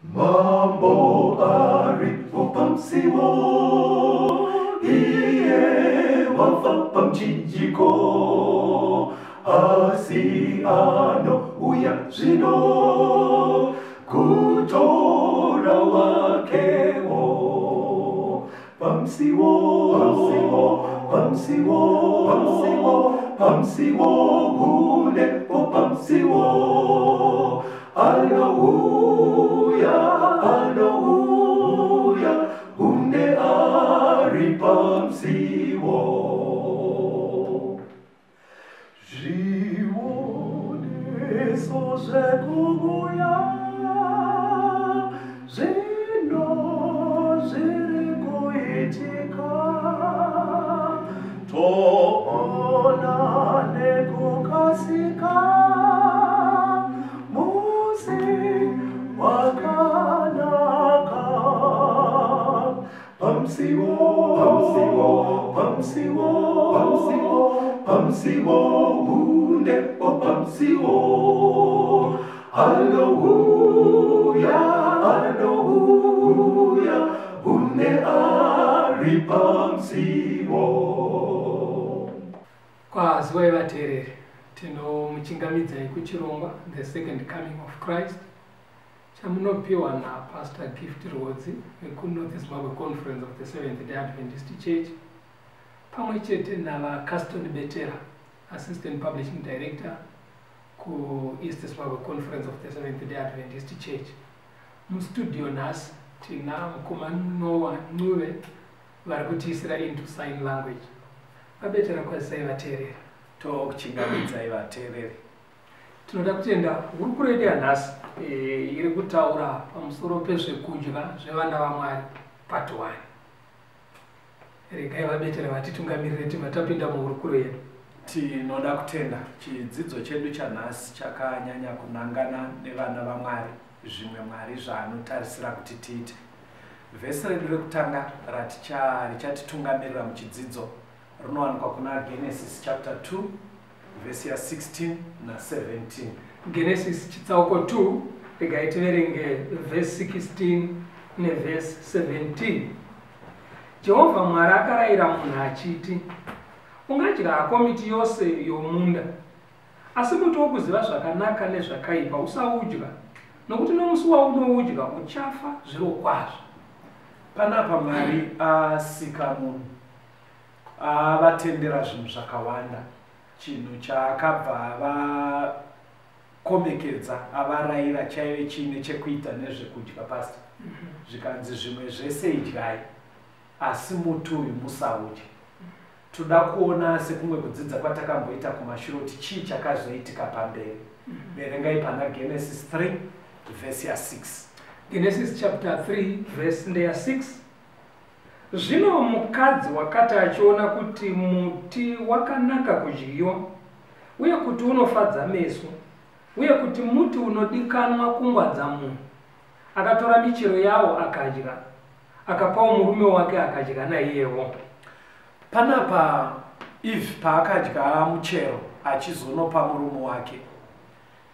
Mambo aripo pamusiwo, iye wafa pamuchinjiko, asi anouya zvino kutora wakewo. Pamusiwo, pamusiwo, pamusiwo, pamusiwo, pamusiwo, hunepo pamusiwo. Anouya, anouya, hunde ari pamusiwo. Zvioneso zvekuuya zvino zviri kuitika, toona nekukasika musi wakanaka. Pamusiwo, pamusiwo, pamusiwo, pamusiwo, pamusiwo, hundepo pamusiwo. Anouya, anouya, hunde ari pamusiwo. Kwaziwai vateereri, tinomuchingamidzai kuchirongwa The Second Coming of Christ chamunopiwa naPastor Gift Rwodzi vekuNorth Zimbabwe Conference of the Seventh Day Adventist Church, pamwe chete navaCaston Betera, Assistant Publishing Director kuEast Zimbabwe Conference of the Seventh Day Adventist Church. Mustudio nhasi tina mukoma Noah Ncube vari kutiisira into sign language. VaBetera, kwazisai vateereri. Tokuchingamidzai vateereri. Tinoda kutenda. Hurukuro yedu yanhasi iri kutaura pamusoro pezvekudya zvevana vaMwari, part 1. Regai vaBetera vatitungamirire tibva tapinda muhurukuro yedu. Tinoda kutenda. Chidzidzo chedu chanhasi chakanyanya kunangana nevana vaMwari, zvimwe Mwari zvaanotarisira kuti tiite. Vhesi redu rekutanga richatitungamirira muchidzidzo rinowanikwa kuna Genesis chapter 2 vhesi ya16 na17. Genesis chitsauko 2, regai tiverenge vhesi 16 nevhesi 17. Jehovha Mwari akarayira munhu achiti, "Ungadya hako miti yose yomunda, asi muti wokuziva zvakanaka nezvakaipa usaudya, nokuti nomusi waunoudya uchafa zvirokwazvo." Panapa Mwari asika munhu, avatendera zvinhu zvakawanda. Chinhu chaakabva avakomekedza, avarayira, chaive chiine chekuita nezvekudya, Pastor. Zvikanzi, "Zvimwe zvese idyai, asi muti uyu musaudya." Toda kuona sekumwe kudzidza kwatakamboita kumashure kuti chii chakazoitika pamberi. Verengai pana Genesis 3 vhesi ya6. Genesis chapter 3 vhesi ndeya 6. Zvino mukadzi wakati achiona kuti muti wakanaka kudyiwa, uye kuti unofadza meso, uye kuti muti unodikanwa kungwadza munhu, akatora michero yawo akadya, akapawo murume wake, akadya naiyewo. Panapa Eve paakadya muchero achizonopa murume wake,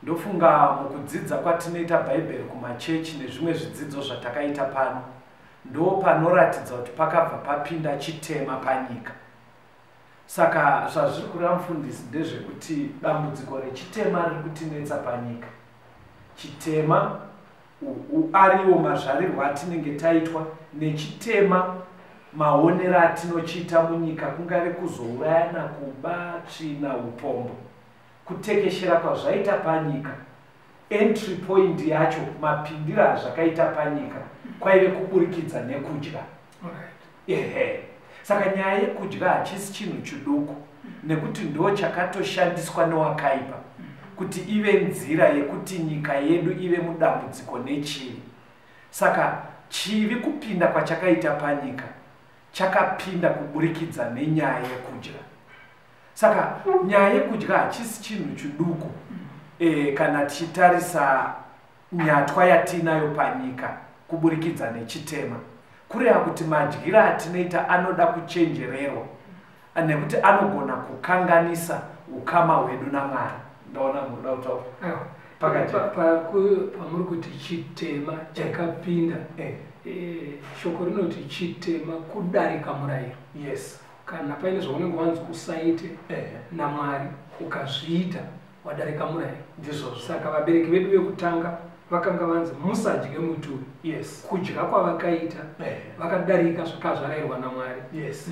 ndofunga mukudzidza kwatinoita Bhaibheri kumachechi nezvimwe zvidzidzo zvatakaita pano, ndo panoratidza kuti pakabva papinda chitema panyika. Saka zvazviri kureva, mufundisi, ndezvekuti dambudziko rechitema riri kutinetsa panyika, chitema ariwo mazvarirwo atinenge taitwa nechitema, maonero atinochiita munyika, kungave kuzourayana, kuba, tsvina, upombo, kutekeshera kwazvaita panyika. Entry point yacho, mapindiro azvakaita panyika, kwaive kuburikidza nekudya. Ehe, saka nyaya yekudya hachisi chinhu chiduku, nekuti ndo chakatoshandiswa newakaipa kuti ive nzira yekuti nyika yedu ive mudambudziko nechivi. Saka chivi kupinda kwachakaita panyika, chakapinda kuburikidza nenyaya yekudya. Saka nyaya yekudya hachisi chinhu chiduku kana tichitarisa nyatwa yatinayo panyika kuburikidza nechitema. Kureva kuti madyiro atinoita anoda kuchenjererwa, nekuti anogona kukanganisa ukama hwedu naMwari. Ndaona munoda kutaura. Aiwa. Pamuri kuti chitema chakapinda, shoko rinoti chitema kudarika murayiro. Yes. Kana paine zvaunenge wanzi usaite naMwari, ukazviita, wadarika murayiro. Ndizvozvo. Saka vabereki vedu vekutanga vakanga vanzi musadye muti uyu. Kudya kwavakaita, vakadarika zvakazvarayirwa naMwari.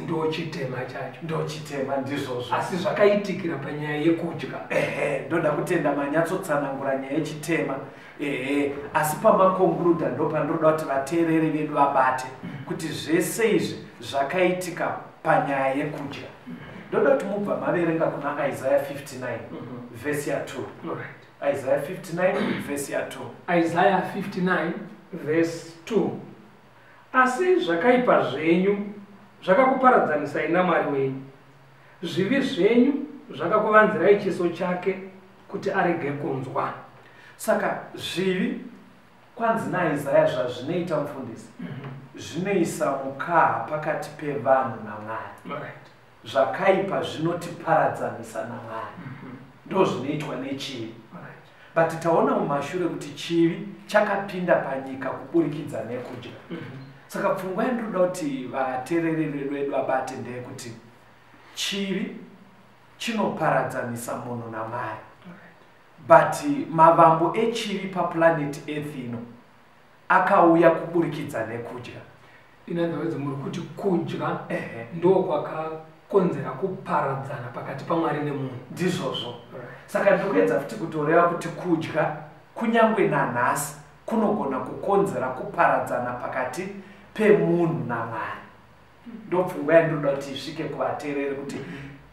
Ndo chitema chacho. Ndo chitema, ndizvozvo. Asi zvakaitikira panyaya yekudya. Ehe, ndoda kutenda manyatsotsanangura nyaya yechitema. Ehe, asi pamaconcluda ndo pandinoda kuti vateereri vedu vabate kuti zvese izvi zvakaitika panyaya yekudya. Ndoda kuti mubva maverenga kuna Isaiah 59 vhesi ya2. Isaiah 59 vhesi ya2. Isaiah 59 verse 2: Asi zvakaipa zvenyu zvakakuparadzanisai naMwari wenyu, zvivi zvenyu zvakakuvanzirai chiso chake kuti arege kunzwa. Saka zvivi, kwanzi naIsaya, zvazvinoita, mufundisi, zvinoisa mukaha pakati pevanhu naMwari. Zvakaipa zvinotiparadzanisa naMwari, ndo zvinoitwa nechivi. But taona mumashure kuti chivi chakapinda panyika kuburikidza nekudya. Saka pfungwa yandinoda kuti vateereri vedu vabate ndeyekuti chivi chinoparadzanisa munhu naMwari, but mavambo echivi paplanet Earth ino akauya kuburikidza nekudya. In other words, muri kuti kudya ndo kwakakonzera kuparadzana pakati paMwari nemunhu. Ndizvozvo. Saka ndikuedza futi kutoreva kuti kudya, kunyange nanhasi, kunogona kukonzera kuparadzana pakati pemunhu naMwari. Ndopfungwa yandinoda kuti isvike kuvateereri, kuti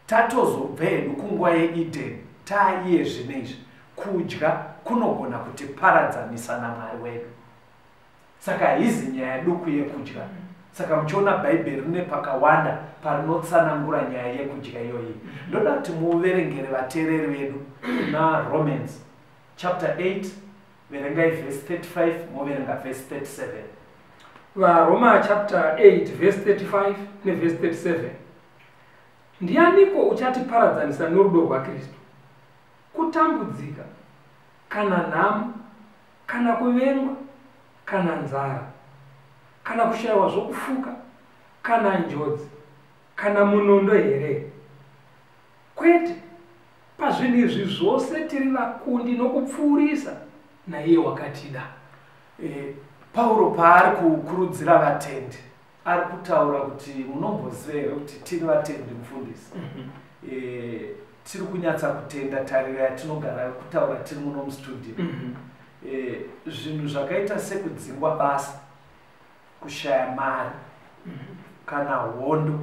tatozobva hedu kunguva yeEden, taiye zvino izvi kudya kunogona kutiparadzanisa naMwari wedu. Saka haizi nyaya duku yekudya. Saka muchiona Bhaibheri rine pakawanda parinotsanangura nyaya yekudya iyoyi. Ndoda kuti muverengere vateereri vedu kuna Romans chapter 8. Verengai vhesi 35, moverenga vhesi 37. VaRoma chapter 8 verse 35 nevhesi 37: Ndianiko uchatiparadzanisa norudo rwaKristu? Kutambudzika kana nhamo kana kuvengwa kana nzara kana kushayiwa zvokufuka kana njodzi kana munondo here? Kwete, pazvinhu izvi zvose tiri vakundi nokupfuurisa naiye wakatida. Pauro paari kukurudzira vatendi, ari kutaura kuti munomboziva here kuti tiri vatendi, mufundisi? Tiri kunyatsa kutenda tariro yatinogara kutaura tiri muno mustudio. Zvinhu zvakaita sekudzingwa basa, kushaya mari, kana hondo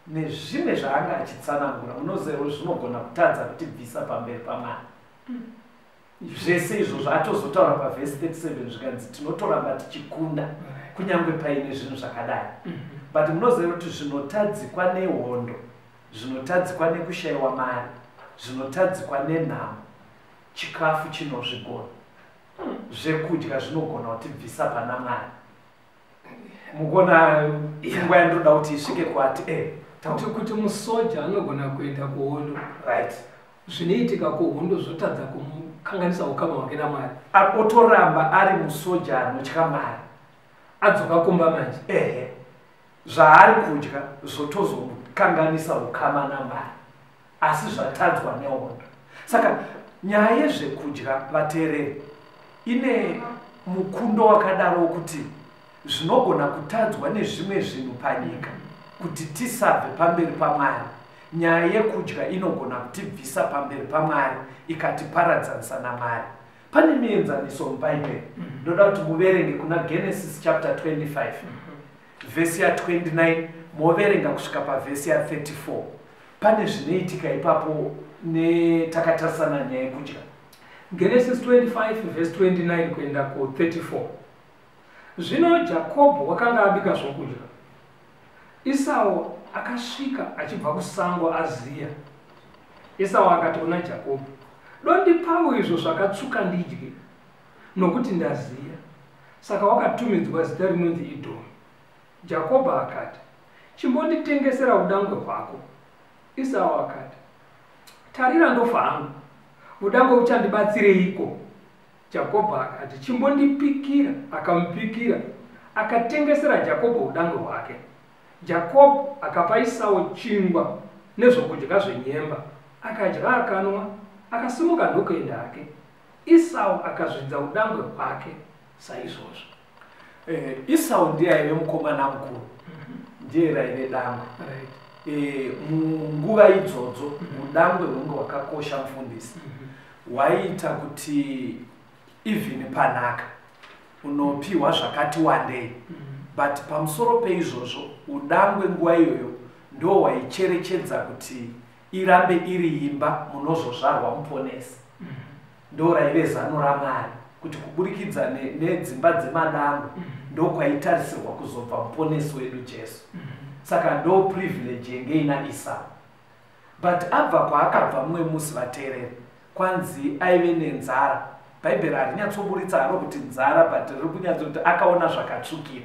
nezvimwe zvaanga achitsanangura, munoziva zvinogona kutadza kutibvisa pamberi paMwari. Zvese izvozvo atozotaura pavhesi 37, zvikanzi tinotoramba tichikunda kunyange paine zvinhu zvakadai. But munoziva kuti zvinotadzikwa nehondo, zvinotadzikwa nekushayiwa mari, zvinotadzikwa nenhamo, chikafu chinozvigona. Zvekudya zvinogona kutibvisa pana Mwari. Mukona pfungwa yandoda kuti isvike kwati Kuti musoja anogona kuenda kuhondo, zvinoitika kuhondo zvotadza kumukanganisa ukama hwake naMwari. Otoramba ari musoja anotya Mwari. Adzoka kumba manje. Ehe, zvaari kudya zvotozomukanganisa ukama naMwari, asi zvatadzwa nehondo. Saka nyaya yezvekudya, vateereri, ine mukundo wakadaro wokuti zvinogona kutadzwa nezvimwe zvinhu panyika kuti tisabve pamberi paMwari, nyaya yekudya inogona kutibvisa pamberi paMwari, ikatiparadzanisa naMwari. Pane mienzaniso muBhaibheri. Ndoda kuti muverenge kuna Genesis chapter 25 vhesi ya29, moverenga kusvika pavhesi ya34. Pane zvinoitika ipapo netakatarisana nyaya yekudya. Genesis 25 verse 29 kuenda ku34: Zvino Jakobho wakanga abika zvokudya. Isau akasvika achibva kusango aziya. Esau akati kuna Jakobho, "Dondipawo izvo zvakatsvuka ndidye, nokuti ndaziya." Saka wakatumidzwa zita rinonzi Idhomi. Jakobho akati, "Chimbonditengesera udangwe hwako." Esau akati, "Tarira, ndofa hangu. Udangwe uchandibatsireiko?" Jakobho akati, Chimbondipikira. Akamupikira, akatengesera Jakobho udangwe hwake. Jakobho akapa Isau chingwa nezvokudya zvenyemba, akadya akanwa, akasimuka ndokuenda hake. Isau akazvidza udangwe hwake saizvozvo. Isau ndiye aive mukomana mukuru, ndiye raive dangwe. Munguva idzodzo udangwe hwenge hwakakosha, mufundisi. Hwaiita kuti even panhaka unopiwa zvakati wandei, but pamusoro peizvozvo udangwe nguva iyoyo ndo waicherechedza kuti irambe iri imba munozozvarwa muponesi. Ndo raive zano raMwari kuti kuburikidza nedzimba dzemadangwe ndo kwaitarisirwa kuzobva muponesi wedu Jesu. Saka ndo privilege yenge ina Isau. But abva kwaakabva, mumwe musi, vateereri, kwanzi aive nenzara. Bhaibheri harinyatsoburitsa haro kuti nzara, but riri kunyatsoti akaona zvakatsvukira.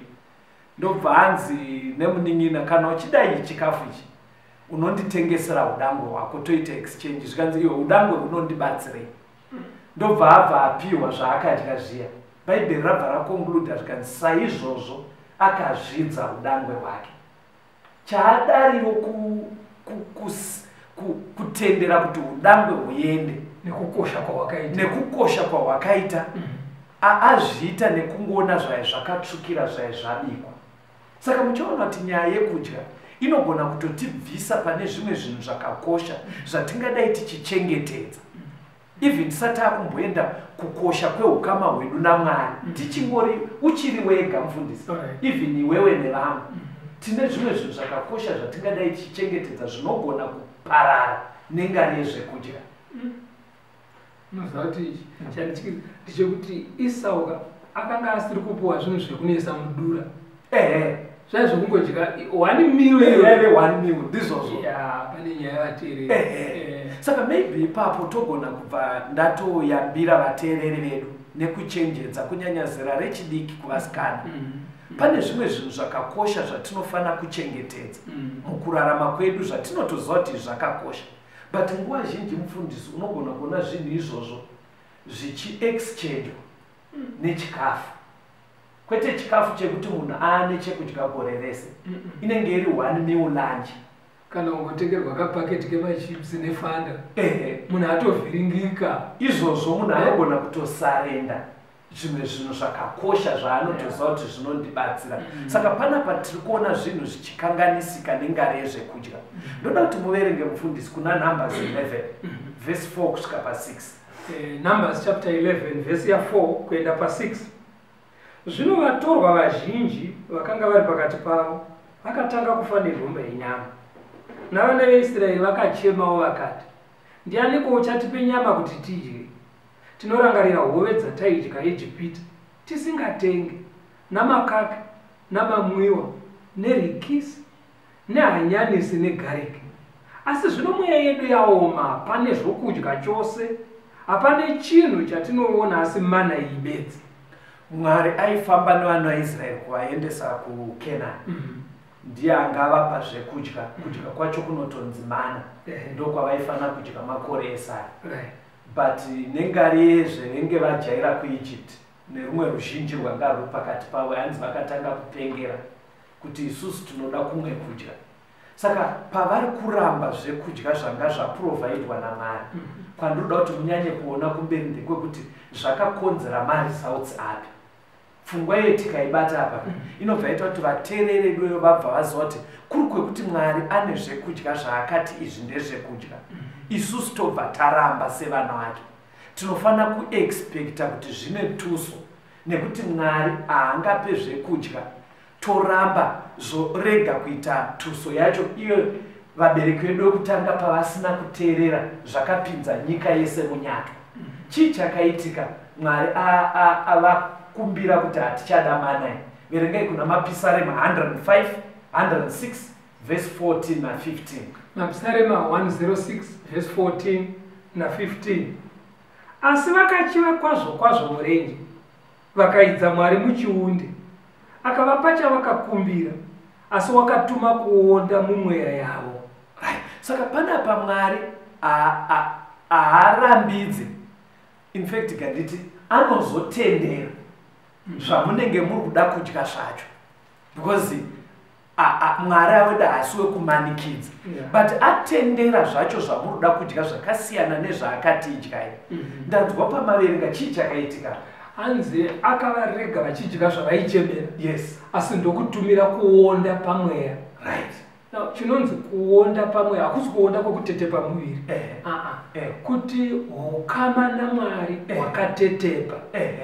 Ndobva anzi nemunin'ina, "Kana uchida iyi chikafu ichi, unonditengesera udangwe hwako, toita exchange." Zvikanzi, "Iwe, udangwe hunondibatsirei?" Ndobva abva apiwa zvaakadya zviya. Bhaibheri rabva raconcluda zvikanzi, saizvozvo akazvidza udangwe hwake. Chaadariro kutendera kuti udangwe huende. Nekukosha kwahwakaita. Nekukosha kwahwakaita. Azviita nekungoona zvai zvakatsvukira, zvai zvabikwa. Saka muchaona kuti nyaya yekudya inogona kutotibvisa pane zvimwe zvinhu zvakakosha zvatingadai tichichengetedza. Even tisati akumboenda kukosha kweukama hwedu naMwari, tichingori uchiri wega, mufundisi, even iwewe nevamwe, tine zvimwe zvinhu zvakakosha zvatingadai tichichengetedza zvinogona kuparara nengari yezvekudya. Unoziva kuti chandityisa ndechekuti Isauka akanga asiri kupuwa zvinhu zvekunetsa mudura. Zvai zvekungodya one meal. Yaive one meal, ndizvozvo. Ya, pane nyaya yavateereri. Saka maybe ipapo togona kubva ndatoyambira vateereri vedu nekuchenjedza kunyanya zera rechidiki, kuvasikana. Pane zvimwe zvinhu zvakakosha zvatinofanira kuchengetedza mukurarama kwedu, zvatinotoziva kuti zvakakosha, but nguva zhinji, mufundisi, unogona kuona zvinhu izvozvo zvichiexchangewa nechikafu. Kwete chikafu chekuti munhu aane chekudya gore rese. Inenge iri one meal lunch. Kana ungotengerwa kapaketi kemachips neFanta, munhu atovhiringika. Izvozvo, munhu anogona kutosurrender zvimwe zvinhu zvakakosha zvaanotoziva kuti zvinondibatsira. Saka panapa tiri kuona zvinhu zvichikanganisika nengari yezvekudya. Ndoda kuti muverenge, mufundisi, kuna Numbers 11 verse 4 kusvika pa6. Numbers chapter 11 vhesi ya4 kuenda pa6. Zvino vatorwa vazhinji vakanga vari pakati pavo vakatanga kufa nenhomba yenyama, navana veIsraeri vakachemawo vakati, "Ndianiko uchatipe nyama kuti tidye? Tinorangarira hove dzataidya Ijipita tisingatenge, namakaka namamwiwa nerikisi nehanyanisi negariki. Asi zvino mweya yedu yaoma, hapane zvokudya chose, hapane chinhu chatinoona asi mana iyi bedzi." Mwari aifamba nevana vaIsraeri kuvaendesa kuKenani. Ndiye angavapa zvekudya. Kudya kwacho kunotonzi mana. Ndokwavaifanira kudya makore esaya. But nengari yezvevenge vajaira kuEgypt nerumwe ruzhinji rwanga ruri pakati pavo, hanzi vakatanga kupengera kuti, "Isusu tinoda kumwe kudya." Saka pavari kuramba zvekudya zvanga zvaprovidwa naMwari, kwandinoda kuti munyanye kuona kumberi ndekwekuti zvakakonzera maresults api. Pfungwa iyo tikaibata apa, inobva yaita kuti vateereri vedu vabva vaziva kuti kuri kwekuti Mwari ane zvekudya zvaakati izvi ndezvekudya, isusu tobva taramba sevana vake, tinofanira kuexpecta kuti zvine tuso, nekuti Mwari haangape zvekudya toramba, zvorega kuita tuso yacho. Iyo vabereki vedu vekutanga pavasina kuteerera, zvakapinza nyika yese munyatwa. Chii chakaitika? Mwari avakumbira kuti hatichada manai. Verengai kuna Mapisarema 105, 106 verse 14 na15. Mapisarema 106 verse 14 na15. Asi vakachiva kwazvo kwazvo murenje, vakaidza Mwari muchiunde. Akavapa chavakakumbira, asi wakatuma kuonda mumweya yavo. Right. Saka panapa Mwari haarambidze, in fact ganditi Anozotendera zvamunenge muri kuda kudya zvacho, because Mwari aweda haasi wekumanikidza, but atendera zvacho zvamuri kuda kudya zvakasiyana nezvaakati idyai. Ndanzwa pamaverenga, chii chakaitika? Hanzi akavarega vachidya zvavaichemera, asi ndokutumira kuonda pamweya. Now, chinonzi kuonda pamweya hakusi kuonda kwekutetepa muviri, kuti ukama naMwari hwakatetepa,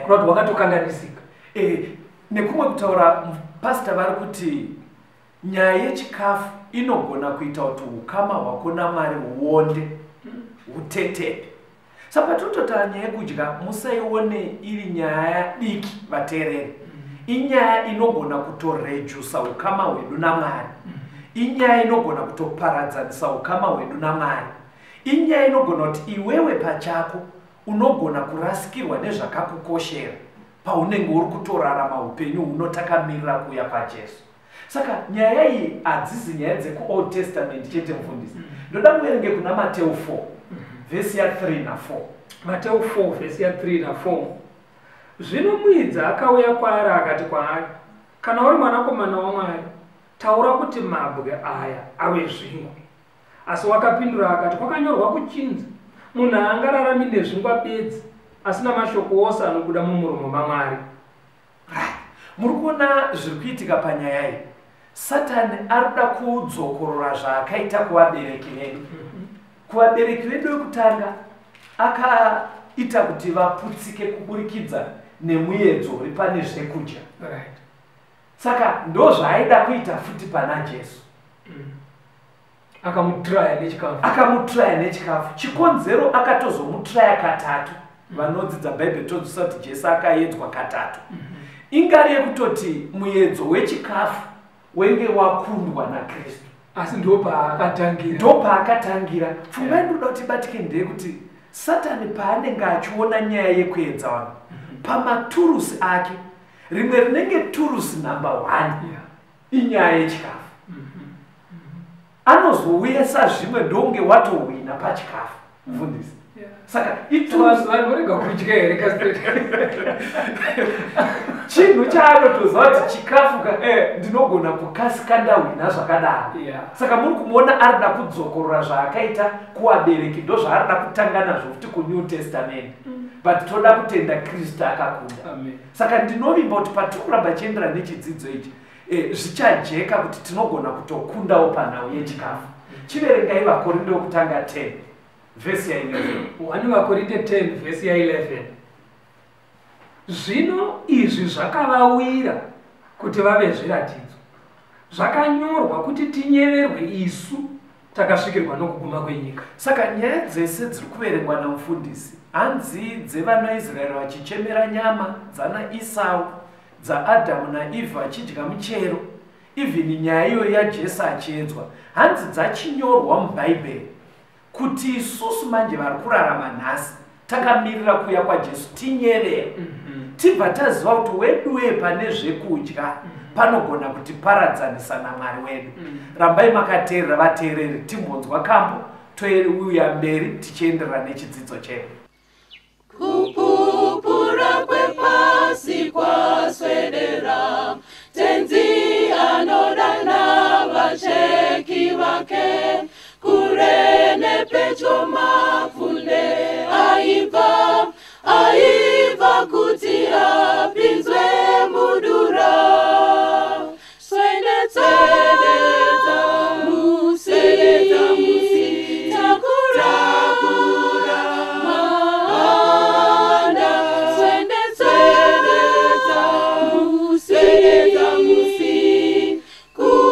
kureva kuti hwakatokanganisika. Nekumwe kutaura, pastor vari kuti nyaya yechikafu inogona kuita kuti ukama hwako naMwari huonde, hutetepe. Saka patinototaura nyaya yekudya, musaione iri nyaya diki, vateereri. Inyaya inogona kutorejusa ukama hwedu naMwari. Inyaya inogona kutoparadzanisa ukama hwedu naMwari. Inyaya inogona kuti iwewe pachako unogona kurasikirwa nezvakakukoshera paunenge uri kutorarama upenyu hunotakamirira kuuya kwaJesu. Saka nyaya iyi hadzisi nyaya dzekuOld Testament chete, mufundisi. Ndoda muverenge kuna Mateu 4 vhesi ya3 na4. Mateu 4 vhesi ya3 na4. Zvino muidzi akauya kwaari akati kwaari, "Kana uri mwanakomana waMwari, taura kuti mabwe aya ave zvingwa." Asi wakapindura akati, "Kwakanyorwa kuchinzi, munhu haangararami nezvingwa bedzi, asi namashoko ose anobuda mumuromo maMwari." Muri kuona zviri kuitika panyaya iyi? Satani ari kuda kudzokorora zvaakaita kuvabereki vedu. Kuvabereki vedu vekutanga, akaita kuti vaputsike kuburikidza nemuedzo uri pane zvekudya. Saka ndo zvaaida kuita futi pana Jesu. Akamutraya nechikafu. Akamutraya nechikafu. Chikonzero akatozomutraya katatu, vanodzidza Bhaibheri todzisa kuti Jesu akaedzwa katatu, ingari yekutoti muedzo wechikafu wenge wakundwa naKristu. Asi ndo paakatangira. Ndo paakatangira. Pfungwa yandinoda kuti ibatike ndeyekuti Satani paanenge achiona nyaya yekuedza vanhu, pamaturusi ake rimwe rinenge turusi number one inyaya yechikafu. Anozouyesa zvimwe ndonge watohwina pachikafu, mufundisi. Saka iturusi. Vanhu vorega kudya here kastre? Chinhu chaanotoziva kuti chikafu ka ndinogona kukasika ndahwina zvakadaro. Saka muri kumuona arida kudzokorora zvaakaita kuvabereki, ndo zvaarida kutanga nazvo futi kuNew Testament. But toda kutenda Kristu akakunda. Amen. Saka ndinovimba kuti patiri kuramba chiendera nechidzidzo ichi, zvichajeka kuti tinogona kutokundawo panhau yechikafu. Chiverengai Vakorinde wokutanga 10 vhesi ya11. 1 Vakorinde 10 vhesi ya11. Zvino izvi zvakavawira kuti vave zviratidzo, zvakanyorwa kuti tinyeverwe isu takasvikirwa nokuguma kwenyika. Saka nyaya dzese dziri kuverengwa namufundisi, hanzi dzevanaIsraeri vachichemera nyama, dzana Isau, dzaAdhamu naEvha vachidya muchero, even nyaya iyoyo yaJesu achiedzwa, hanzi dzachinyorwa muBhaibheri kuti isusu manje vari kurarama nhasi takamirira kuuya kwaJesu tinyevera, tibva taziva kuti weduwe pane zvekudya panogona kutiparadzanisa naMwari wedu. Rambai makateerera, vateereri. Timbonzwa kambo, touya mberi tichienderera nechidzidzo chedu. Kupupura kwepasi kwaswedera, Tenzi anodana vacheki vake. Kure nepedyo mapfunde aibva, aibva kuti apinzwe mudura. Swededza musi, takura mahanda. Swededza musi, kumusha.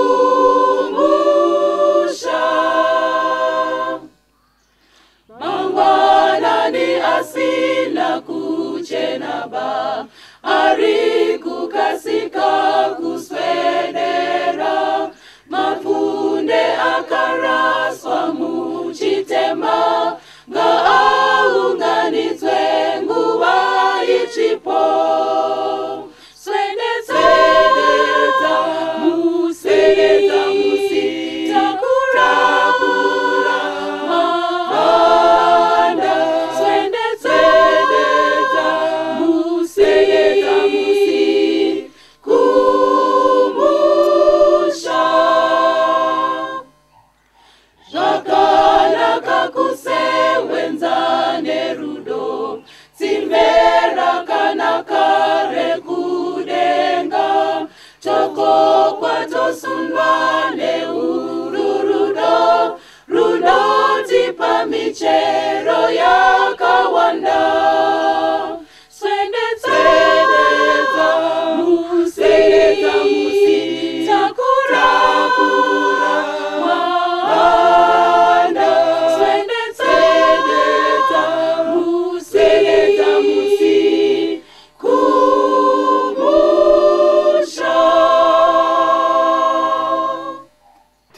Mangwanani asina kuchena ba, ari kukasika kuswedera. Mapfunde akaraswa muchitema ngaaunganidzwe nguva ichipo. Swededza musi, takura mahanda. Swededza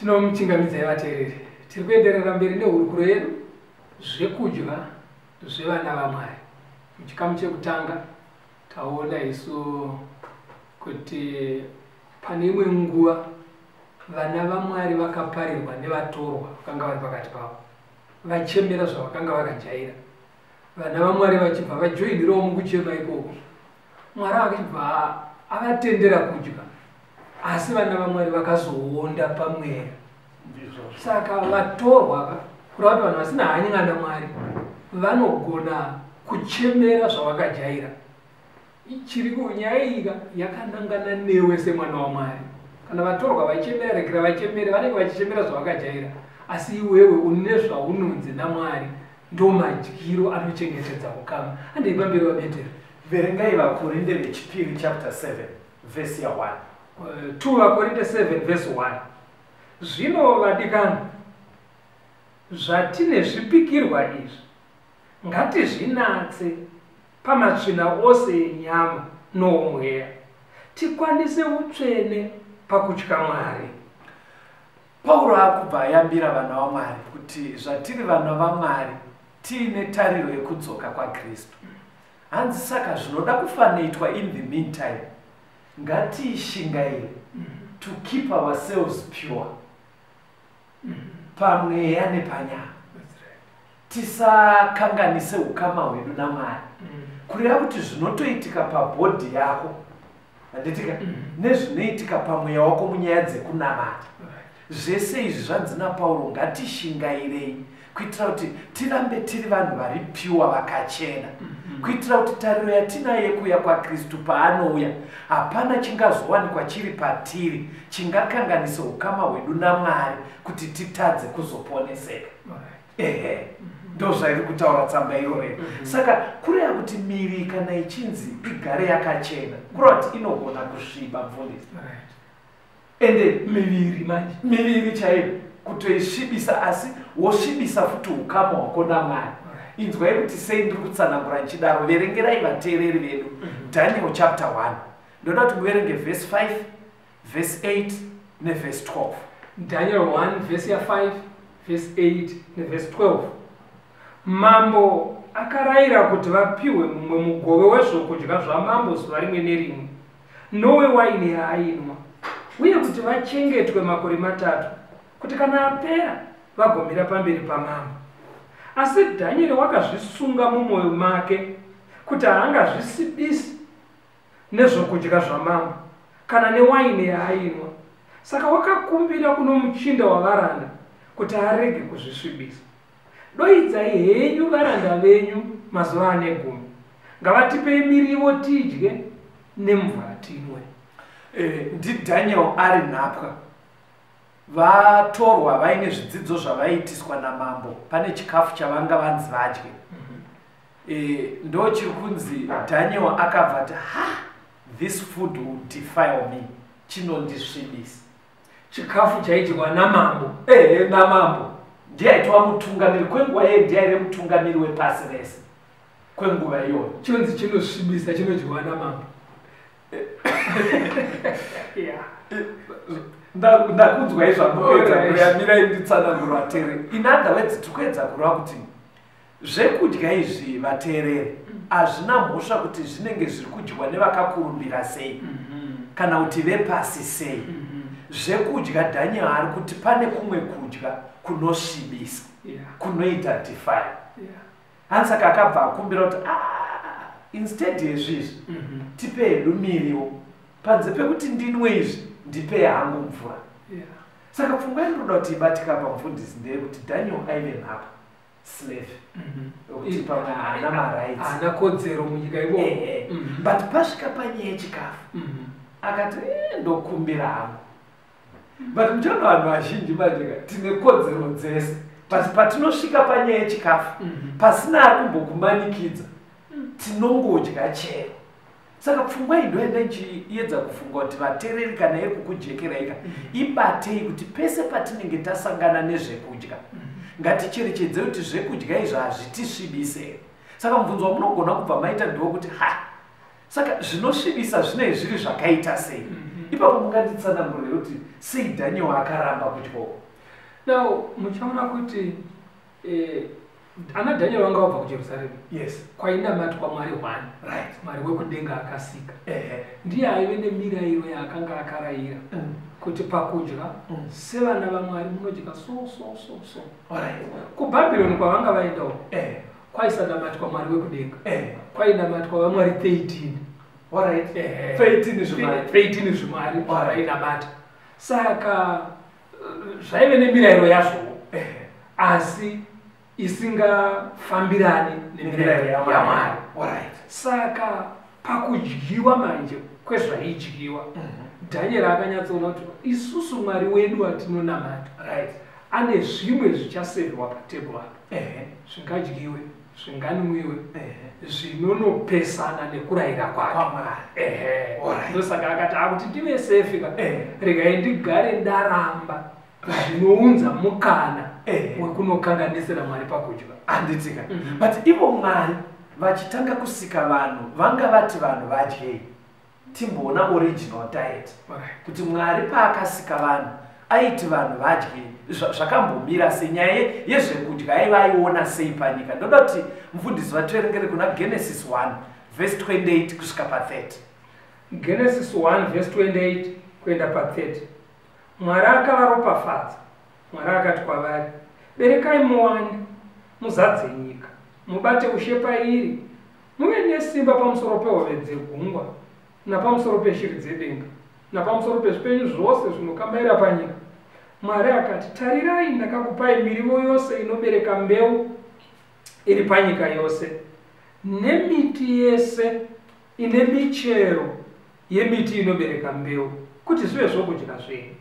Tinomuchingamidzai vateereri. Tiri kuenderera mberi nehurukuro yedu zvekudya zvevana vaMwari. Muchikamu chekutanga taona isu kuti pane imwe nguva vana vaMwari vakaparirwa nevatorwa vakanga vari pakati pavo, vachemera zvavakanga vakajaira. Vana vaMwari vachibva vajoinirawo mukuchema ikoko. Mwari akachibva avatendera kudya, asi vana vaMwari vakazoonda pamweya. Saka vatorwa, kureva kuti vanhu vasina hanya naMwari, vanogona kuchemera zvavakajaira. Chiri nyaya iyi yakanangana newe semwana waMwari. Kana vatorwa vachemera, regera vachemere, vanenge vachichemera zvavakajaira, asi iwewe une zvaunonzi naMwari ndo madyiro anochengetedza ukama. Handei pamberi vabetera. Verengai vaKorinde vechipiri chapter 7 verse ya 1. 2 vaKorinde 7 verse 1. Zvino vadikani, zvatine zvipikirwa izvi, ngatizvinatse pamatsvina ose enyama noomweya, tikwanise utsvene pakutya Mwari. Pauro akubva ayambira vana vaMwari kuti zvatiri vana vaMwari tiine tariro yekudzoka kwaKristu. Hanzi saka zvinoda kufanoitwa in the meantime, ngatiishingaire to keep ourselves pure pamweya nepanyama, tisakanganise ukama hwedu naMwari. Kureva kuti zvinotoitika pabody yako, handitika, nezvinoitika pamweya wako munyaya dzekunamata, zvese izvi zvanzi naPauro ngatishingairei kuitira kuti tirambe tiri vanhu vari pure, vakachena, kuitira kuti tariro yatinayo yekuuya kwaKristu, paanouya hapana chingazowanikwa chiri patiri chingakanganisa ukama hwedu naMwari kuti titadze kuzoponeseka. Ehe, ndo zvairi kutaura tsamba irorero. Saka kureva kuti miri kana ichinzi igare yakachena, kureva kuti inogona kusviba, mufundisi, ende miviri manje, miviri chaiyo kutoisvibisa, asi wosvibisa futi ukama hwako naMwari. Inzwai kuti sei ndiri kutsanangura nchidaro. Verengerai vateereri vedu Daniel chapter 1. Ndoda kuti muverenge verse 5, verse 8 neverse 12. Daniel 1 vhesi ya5, vhesi 8 nevhesi 12. Mambo akarayira kuti vapiwe mumwe mugove wezvokudya zvamambo zuva rimwe nerimwe nowewaini yaainwa, uye kuti vachengetwe makore 3, kuti kana apera vagomira pamberi pamambo. Asi Dhanieri wakazvisunga mumwoyo make kuti haangazvisibisi nezvokudya zvamambo kana newaini yaainwa. Saka wakakumbira kuno muchinda wavaranda kuti arege kuzvisvibisa. Doidzai henyu varanda venyu mazuva ane 10, ngavatipei miriwo tidye nemvura tinwe. NdiDaniel ari nhapwa, vatorwa vaine zvidzidzo zvavaiitiswa namambo. Pane chikafu chavanga vanzi vadye, ndo chiri kunzi Daniel akabva ati, "Ha, this food will defile me, chinondisvibisa." Chikafu chaidyiwa namambo. Ehe, namambo. Ndiye aitova mutungamiri kwenguva iye, ndiye aive mutungamiri wepasi rese kwenguva iyoyo. Chonzi chinosvibisa, chinodyiwa namambo. Ndakunzwai zvamukuedza kuyamirai nditsananguro, vateereri. In other words, tiri kuedza kureva kuti zvekudya izvi, vateereri, hazvina mhosva kuti zvinenge zviri kudyiwa nevakakurumbira sei kana kuti vepasi sei. Zvekudya, Daniel ari kuti pane kumwe kudya kunosvibisa, kunoita defile. Hanzi saka akabva akumbira kuti, "Ah, instead yezvizvi, tipe hedu miriwo. Panze pekuti ndinwe izvi, ndipe hangu mvura." Saka pfungwa yandinoda kuti ibatika pamufundisi ndeyekuti Daniel aive nhapa, slave, yokuti pamwe haana marights, haana kodzero munyika imomo. But pasvika panyaya yechikafu, akati, "Ndokumbira hangu." But muchaona vanhu vazhinji manje ka, tine kodzero dzese, but patinosvika panyaya yechikafu, pasina ari kumbokumanikidza, tinongodya chero. Saka pfungwa iyi ndoenda ichiedza kufunga kuti vateereri, kana iri kukujekerai ka, ibatei kuti pese patinenge tasangana nezvekudya, ngaticherechedzei kuti zvekudya izvi hazvitisvibise. Saka mubvunzo wamunogona kubva maita ndewekuti, ha, saka zvinosvibisa zvinei zviri zvakaita sei? Ipapo munganditsanangurire kuti sei Daniel akaramba kudya uko? Now muchaona kuti ana Daniel vanga vabva kuJerusarema. Kwainamatwa Mwari one. Mwari wekudenga akasika. Ndiye aive nemirayiro yaakanga akarayira kuti pakudya sevana vaMwari munodya so so so so. KuBhabhironi kwavanga vaendawo kwaisanamatwa Mwari wekudenga. Kwainamatwa vaMwari 13. 13 zvimwari. 13 zvimwari zvavainamata. Saka zvaive nemirayiro yazvowo, asi isingafambirani nemirayiro yaMwari. Saka pakudyiwa manje kwezvaidyiwa, Daniel akanyatsoona kuti isusu Mwari wedu watinonamata ane zvimwe zvichaserviwa patebhuru apa, zvingadyiwe, zvinganwiwe, zvinonopesana nekurayira kwake. Ndosaka akati akuti ndive safe ka, regai ndigare ndaramba zvinounza mukana wekunokanganisira Mwari pakudya. Handitika. But ivo Mwari vachitanga kusika vanhu, vanga vati vanhu vadyei? Timboona original diet. Kuti Mwari paakasika vanhu aiti vanhu vadye, zvakambomira sei? Nyaya yezvekudya aiva aiona sei panyika? Ndoda kuti mufundisi vativerengere kuna Genesis 1 verse 28 kusvika pa30. Genesis 1 verse 28 kuenda pa30. Mwari akavaropafadza. Mwari akati kwavari, berekai muwande, muzadze nyika, mubate ushe pairi, muve nesimba pamusoro pehove dzegungwa, napamusoro peshiri dzedenga, napamusoro pezvipenyu zvose zvinokambaira panyika. Mwari akati, tarirai, ndakakupai mirivo yose inobereka mbeu iri panyika yose, nemiti yese ine michero yemiti inobereka mbeu, kuti zvive zvokudya zvenyu.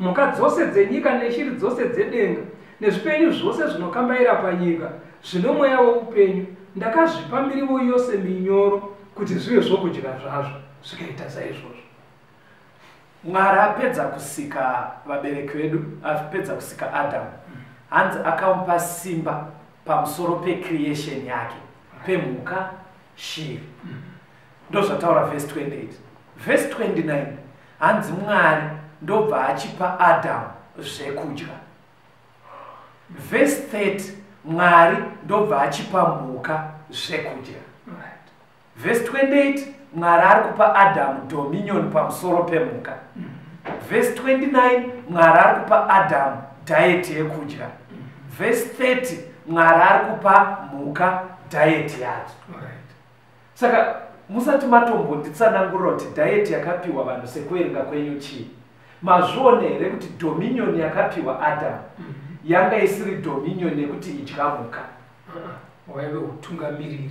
Mhuka dzose dzenyika neshiri dzose dzedenga nezvipenyu zvose zvinokambaira panyika zvine mweya woupenyu, ndakazvipa mirivo yose minyoro kuti zvive zvokudya zvazvo. Zvikaita saizvozvo. Mwari apedza kusika vabereki vedu, apedza kusika Adamu, hanzi akamupa simba pamusoro pecreation yake, pemhuka, shiri. Ndozvataura verse 28. Verse 29, hanzi Mwari ndobva achipa Adamu zvekudya. Verse 30, Mwari ndobva achipa mhuka zvekudya. Verse 28, Mwari ari kupa Adamu dominion pamusoro pemhuka. Verse 29, Mwari ari kupa Adamu diet yekudya. Verse 30, Mwari ari kupa mhuka diet yadzo. Saka musati matombonditsanangurira kuti diet yakapiwa vanhu sekuverenga kwenyu chii, mazviona here kuti dominion yakapiwa Adamu yanga isiri dominion yekuti idya mhuka? Waive utungamiriri.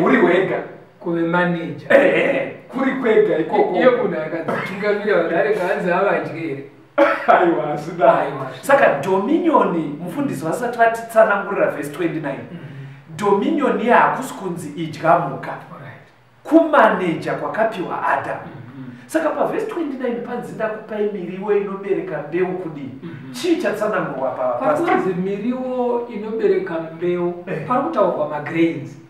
Uri wega. Kuve manager. Kuri kwega ikoko. Iye munhu akadzitungamirira vanhu arega hanzi avadye here? Aiwa, hazvina. Saka dominion, mufundisi vasati vatitsanangurira verse 29. Dominion ye hakusi kunzi idya mhuka. Kumaneja kwakapiwa Adamu. Saka pavhesi 29 panzi ndakupai miriwo inobereka mbeu kudii? Chii chatsanangurwa pa Pakunzi miriwo inobereka mbeu, pari kutaurwa magrains.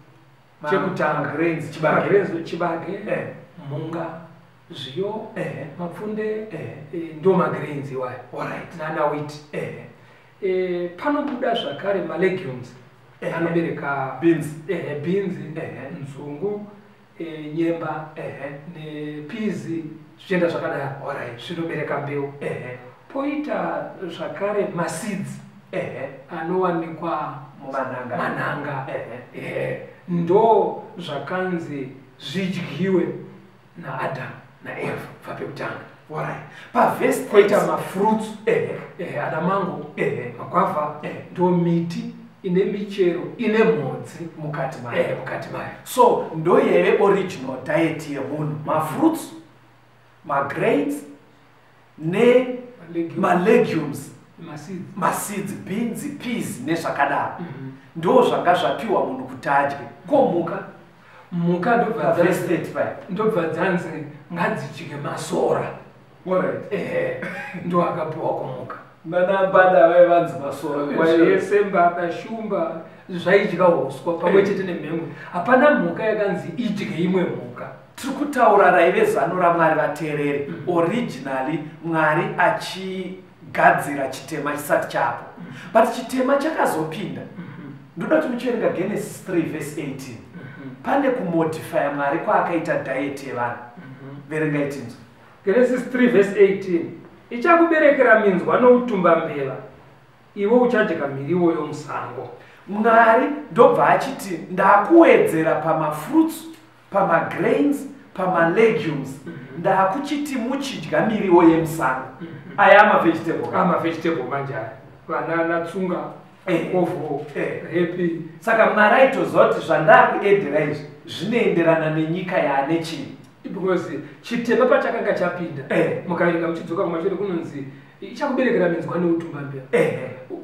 Chekutanga. Grains, chibage. Magrains, chibage, mhunga, zviyo, mapfunde, ndo magrains iwayo. Nana wheat. Panobuda zvakare malegumes. Anobereka Beans. Beans, nzungu, nyemba, nepizi, zvichienda zvakadaro. Zvinobereka mbeu. Poita zvakare maseeds. Anowanikwa Mumanhanga. Manhanga. Ndo zvakanzi zvidyiwe naAdam naEva kubva pekutanga. Pavhesi Poita mafruits. Ana mango, magwavha, ndo miti ine michero ine mhodzi mukati mayo. Mukati mayo. So ndo yaive original diet yemunhu, mafruits, magrains ne malegumes, Maseeds. Maseeds, beans, peas nezvakadaro. Ndo zvanga zvapiwa munhu kuti adye. Ko mhuka? Mhuka Pavhesi 35. ndobva dzanzi ngadzidye masora. Ndo akapiwa kumhuka. Nana mbada vaiva vanzi masora nguva iyoyo. Zvese mbada, shumba zvaidya uswa pamwe chete nemhembwe. Hapana mhuka yakanzi idye imwe mhuka. Tiri kutaura raive zano raMwari, vateereri. Originally Mwari achigadzira chitema chisati chapo, but chitema chakazopinda. Ndoda kuti muchiverenga Genesis 3 verse 18. Pane kumodifya Mwari kwaakaita diet yevanhu. Verengai tinzwa. Genesis 3 verse 18: "Ichakuberekera minzwa noutumbambeva, iwe uchadya miriwo yomusango." Mwari ndobva achiti, "Ndakuwedzera pamafruits, pamagrains, pamalegumes, ndakuchiti muchidya miriwo yemusango." Aya amavegetable. Amavegetable manje aya, vanana tsunga, kovho, repi. Saka Mwari aitoziva kuti zvandakuedhera izvi zvinoenderana nenyika yaane chii. Because chitema pachakanga chapinda, mukaverenga muchidzoka kumashure, kunonzi ichakuberekera minzwa neutumbambeva,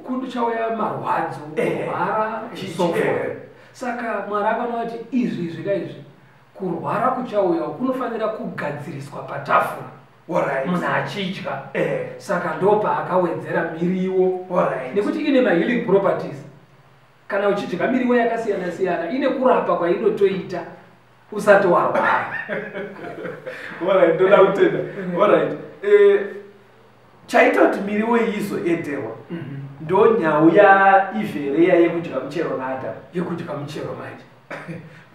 kuchauya marwadzo, kurwara and so forth. Saka Mwari akaona kuti izvi izvi kaizvi, kurwara kuchauya kunofanira kugadziriswa patafura munhu achidya. Saka ndopaakawedzera miriwo, nekuti ine mahealing properties. Kana uchidya miriwo yakasiyana siyana, ine kurapa kwainotoita usati warwara. Alright, ndoda kutenda. Alright, chaita kuti miriwo iyi izoedherwa ndo nhau yaivhereya yekudya muchero naAdhamu. Yekudya muchero manje.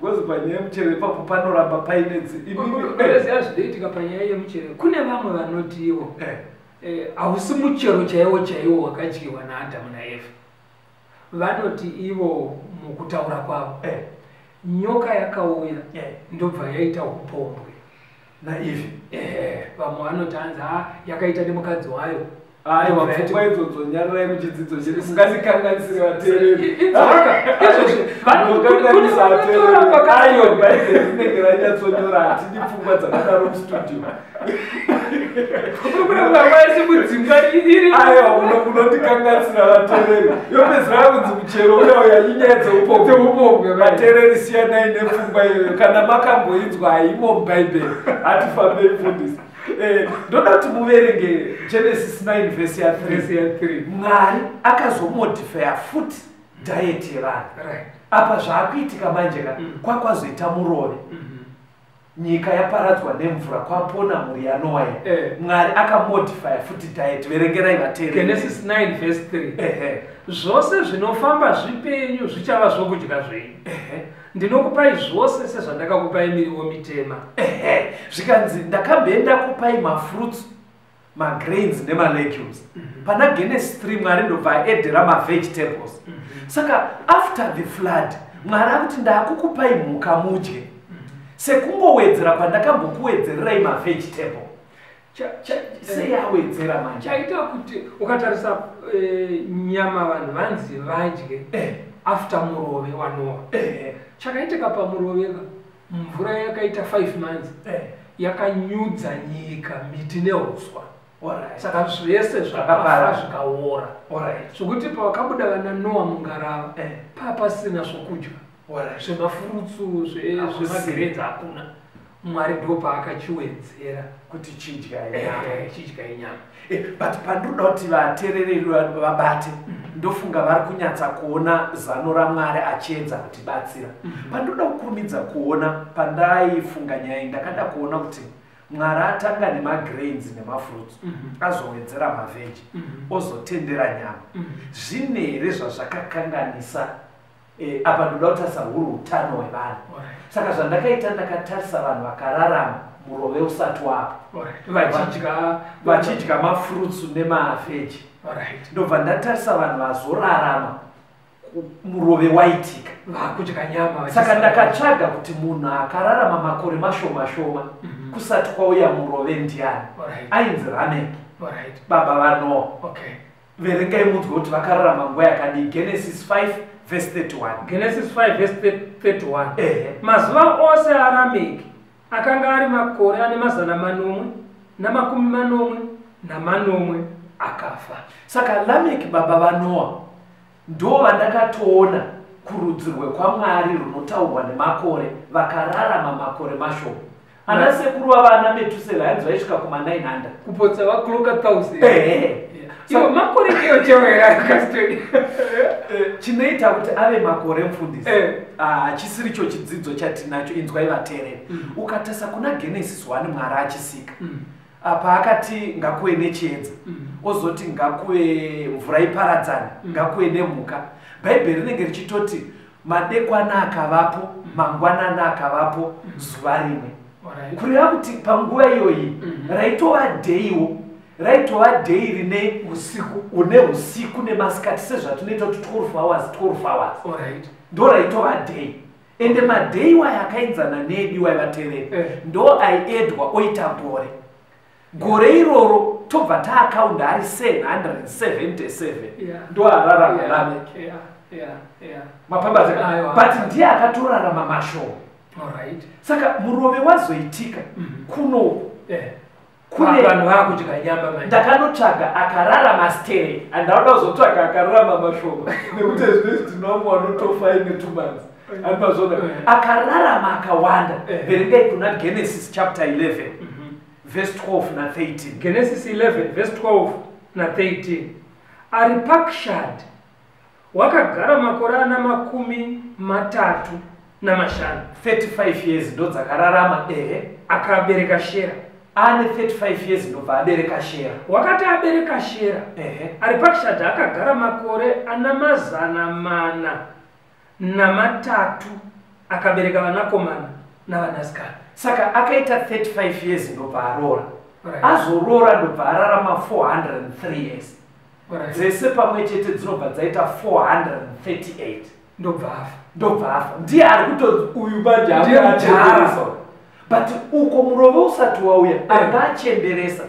Because panyaya yemuchero ipapo panoramba paine Unoziva zvinoitika panyaya yemuchero? Kune vamwe vanotiwo hausi muchero chaiwo chaiwo wakadyiwa naAdhamu naEvha. Vanoti ivo mukutaura kwavo, nyoka yakauya, ndobva yaita upombwe naEvha. Vamwe vanoti hanzi, "Ah, yakaita nemukadzi wayo." Aiwa, pfungwa idzodzo nyarirai muchidzidzo chedu, mungandikanganisire vateereri. Inzwaka, izvozvi Munokanganisa vateereri. vanotoramba. Aiwa, Bhaibheri rinenge ranyatsonyora, hatidi pfungwa dzakadaro mustudio. Kune iri. Aiwa, munondikanganisira vateereri, yopedzera kunzi muchero uya uya inyaya dzeupombwe. Dzeupombwe. Vateereri, siyanai nepfungwa iyoyo. Kana makamboinzwa, haimo muBhaibheri. Hatifambei, mufundisi. Ndoda kuti muverenge Genesis 9 vhesi ya3. Vhesi ya3. Mwari akazomodifya futi diet yevanhu. Apa zvaakuitika manje ka, kwakwazoita murove, nyika yaparadzwa nemvura, kwapona mhuri yaNoa iya. Mwari akamodifya futi diet. Verengerai vateereri. Genesis 9 verse 3: "Zvose zvinofamba zvipenyu zvichava zvokudya zvenyu. Ndinokupai zvose sezvandakakupai miriwo mitema." Ehe, zvikanzi ndakamboenda kupai mafruits, magrains nemalegumes. Pana Genesis 3 Mwari ndobva aedhera mavegetables. Saka after the flood Mwari akuti, "Ndakukupai mhuka mudye sekungowedzera kwandakambokuwedzererai mavegetable." Sei awedzera manje? Chaita kuti ukatarisa nyama vanhu vanzi vadye after murove waNoa. Chakaitika pamurove ka, mvura yakaita 5 months, yakanyudza nyika, miti neuswa. Saka zvese zvakafa, Zvakaparara. zvikaora, zvokuti pavakabuda vana Noa mungarava, papasina zvokudya, zvemafurutsu, Hakusina. zvemagrains hakuna. Mwari ndo paakachiwedzera kuti chidya nyama. Chidya inyama. But pandinoda kuti vateereri vabate, ndofunga vari kunyatsa kuona zano raMwari achiedza kutibatsira. Pandinoda kukurumidza kuona, pandaifunga nyaya iyi, ndakada kuona kuti Mwari atanga nemagrains nemafruits, azowedzera maveggie, ozotendera nyama. Zvine here zvazvakakanganisa? Apa ndoda kutarisa huri utano hwevanhu. Saka zvandakaita, ndakatarisa vanhu vakararama murove usati wapo, Vachidya. vachidya mafruits nemaveggie. Ndobva ndatarisa vanhu vazorarama murove waitika, Vakudya nyama. Saka ndakatsvaga kuti munhu akararama makore mashoma shoma kusati kwauya murove ndiani. Ainzi Rameki, baba vaNoa. Verengai munzwe kuti vakararama nguva yakadii. Genesis 5 verse 31. Genesis 5 verse 31: Ehe. "Mazuva ose aRameki akanga ari makore ane 777, akafa." Saka Lameki, baba vaNoa, ndo vandakatoona kurudzi rwekwamwari runotaurwa nemakore, vakararama makore mashoma. Ana sekuru vava ana Metusela, hanzi vaisvika kuma900. Kupotsa vaclocka 1000. Ehe. Iwo makore chaiwo chaiwo here akastori? Chinoita kuti ave makore, mufundisi, hachisiricho chidzidzo chatinacho. Inzwai vateereri, ukatarisa kuna Genesis 1, Mwari achisika, paakati ngakuve nechiedza, ozoti ngakuve mvura iparadzane, ngakuve nemhuka, Bhaibheri rinenge richitoti madekwana akavapo, mangwanani akavapo, zuva rimwe. Kureva kuti panguva iyoyi raitova daywo, raitova day rine usiku, une usiku nemasikati, sezvatinoita kuti 12 hours, 12 hours. Ndo raitova day. Ende maday wayo akaenzana nedu waivateereri, ndo aiedwa oita gore. Gore iroro tobva taakaunda ari 777. Ndo ararama Lameki. Mapabata. Aiwa. But ndiye akatorarama mashoma. Saka murove wazoitika kuno kune Vanhu vaakudya nyama manje. Ndakanotsvaga akararama stere, handauda kuzotsvaga akararama mashoma, nekuti zvinezvi tinovamwe vanotofa ine 2 months, andimazvona. Akararama akawanda, verengai kuna Genesis chapter 11 verse 12 na13. Genesis 11 verse 12 na13. Aripakshad wakagara makore ana 35. 35 years ndo dzakararama, ehe. Akabereka Shera. Ane 35 years ndobva abereka Shera. Wakati abereka Shera, Aripakshad akagara makore ana 403, akabereka vanakomana navanasikana. Saka akaita 35 years ndobva aroora. Azoroora ndobva ararama 403 years. Dzese pamwe chete dzinobva dzaita 438. Ndobva afa. Ndobva afa. Ndiye ari kutonzi uyu manje Ndiye anga mudhara. achemberesa, but uko murove usati wauya anga achemberesa.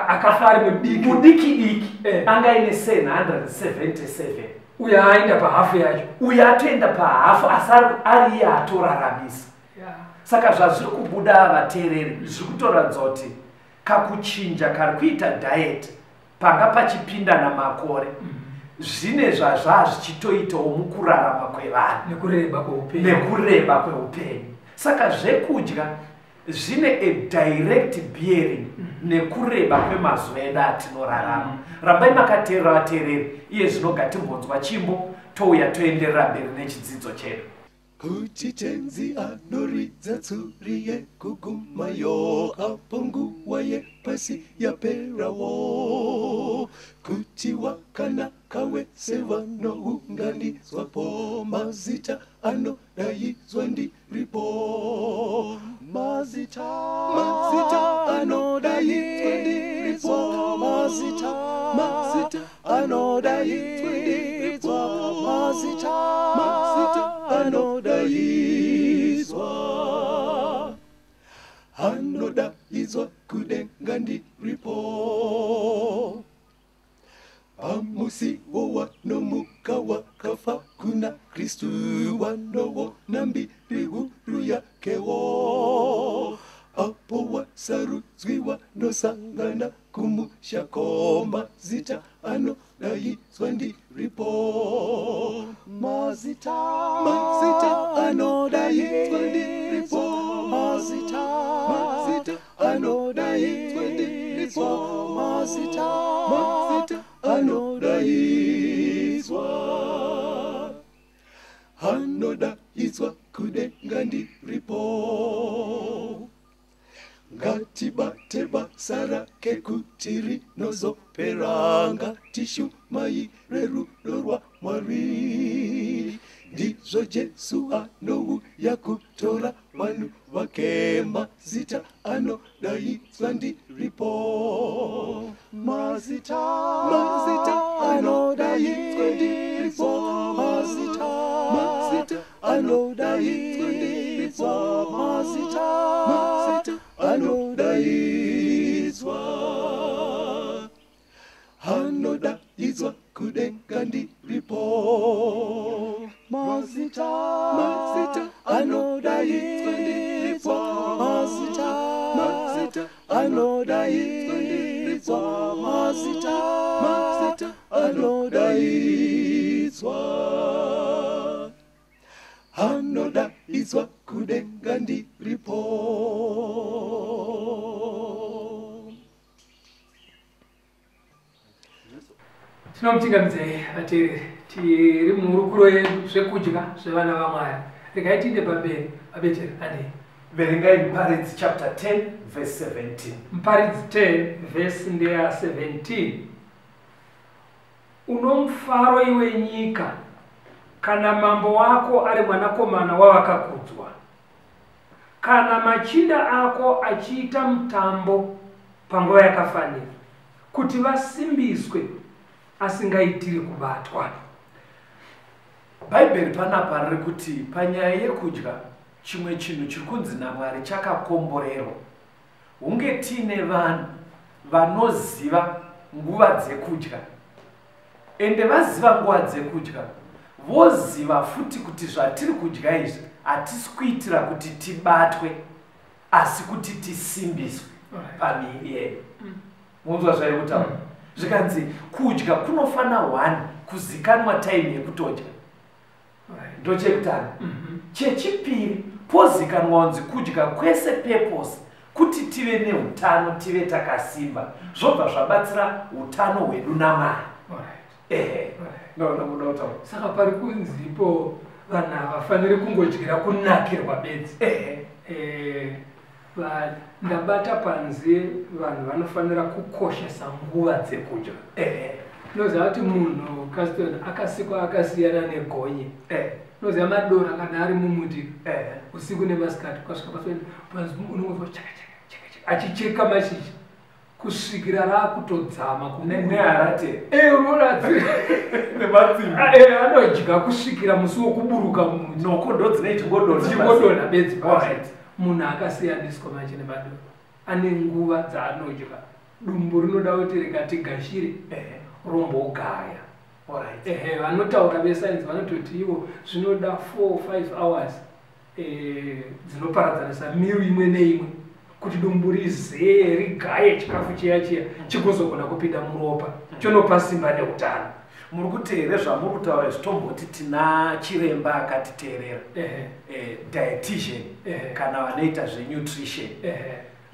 Akafa ari mudiki. Mudiki diki. Anga aine 777. Uyo aenda pahafu yacho. Uyo atoenda pahafu, asi ari iye atoraramisa. Saka zvazviri kubuda, vateereri, zviri kutoratidza kuti kakuchinja kari kuita diet panga pachipinda namakore zvine zvazvaa zvichitoitawo mukurarama kwevanhu nekureba kweupenyu. Nekureba kweupenyu. Saka zvekudya zvine a direct bearing nekureba kwemazuva edu atinorarama. Rambai makateerera, vateereri. Iye zvino ngatimbonzwa chimbo, touya toenderera mberi nechidzidzo chedu. Kuti Tenzi anoridza tsuri yekugumayo, apo nguva yepasi yaperawo, kuti wakanaka wese vanounganidzwapo, mazita anodaidzwa ndiripo, mazita, mazita anodaidzwa ndiripo, mazita, mazita anodaidzwa ndiripo, mazita, mazita anodaidzwa, anodaidzwa kudenga ndiripo. Pamusiwo wanomuka wakafa kuna Kristu, wanoona mbiri huru yakewo, apo wasarudzwi wanosangana kumushako, mazita anodaidzwa ndiripo, mazita, mazita anodaidzwa ndiripo, mazita, mazita anodaidzwa ndiripo, mazita, mazita anodaidzwa, anodaidzwa kudenga ndiripo. Ngatibate basa rake kuti rinozopera, ngatishumaire rudo rwaMwari. Ndizvo Jesu anouya kutora vanhu vake, mazita anodaidzwa ndiripo, mazita, mazita anodaidzwa ndiripo, mazita, mazita anodaidzwa ndiripo, mazita, mazita anodaidzwa, anodaidzwa kudenga ndiripo, mazita, mazita anodaidzwa ndiripo, mazita, mazita anodaidzwa ndiripo, mazita, mazita anodaidzwa, anodaidzwa kudenga ndiripo. Tinomuchingamidzai vateereri, tiri muhurukuro yedu zvekudya zvevana vaMwari. Regai tiinde pamberi, vabeteri, handei. Verengai Muparidzi chapter 10 verse 17. Muparidzi 10 verse ndeya 17. Unomufaro iwe nyika, kana mambo wako ari mwanakomana wavakakudzwa, kana machinda ako achiita mutambo panguva yakafanira, kuti vasimbiswe asingaitiri kubatwa. Bhaibheri panapa riri kuti panyaya yekudya, chimwe chinhu chiri kunzi naMwari chakakomborerwa. Hunge tiine vanhu vanoziva nguva dzekudya, ende vaziva nguva dzekudya, voziva futi kuti zvatiri kudya izvi hatisi kuitira kuti tibatwe, asi kuti tisimbiswe pamiviri yedu. Munzwa zvairi kutaura? Zvikanzi kudya kunofana 1 kuzikanwa time yekutodya. Ndochekutanga. Chechipiri, pozikanwa kunzi kudya kwese purpose kuti tive neutano, tive takasimba, zvobva zvabatsira utano hwedu naMwari. Ehe, ndaona muda kutaura. Saka pari kunzipo vanhu havafaniri kungodyira kunakirwa bedzi. Ndabata panze, vanhu vanofanira kukoshesa nguva dzekudya. Unoziva kuti munhu Caston akasikwa akasiyana negonye. Unoziva madora kana ari mumuti usiku nemasikati, ukasvika pasi unongonzwa chaka chaka chaka chaka achicheka mashizha kusvikira rakutodzama neharate. Unoona nematsimba. Anodya kusvikira musi wokuburuka mumuti. Noko ndo dzine chingodonha chingodonha bedzi. Munhu akasiyaniswa manje nemadora, ane nguva dzaanodya. Dumbu rinoda kuti rikati gashire rombogaya. Vanotaura vesainzi vanototi ivo zvinoda 4-5 hours dzinoparadzanisa miru imwe neimwe kuti dumbu rizeye rigaye chikafu chiya chiya chigozogona kupinda muropa, chonopa simba neutano. Muri kuti here zvamuri kutaura izvi, tomboti tina chiremba akatiteerera, dietitian kana vanoita zvenutrition,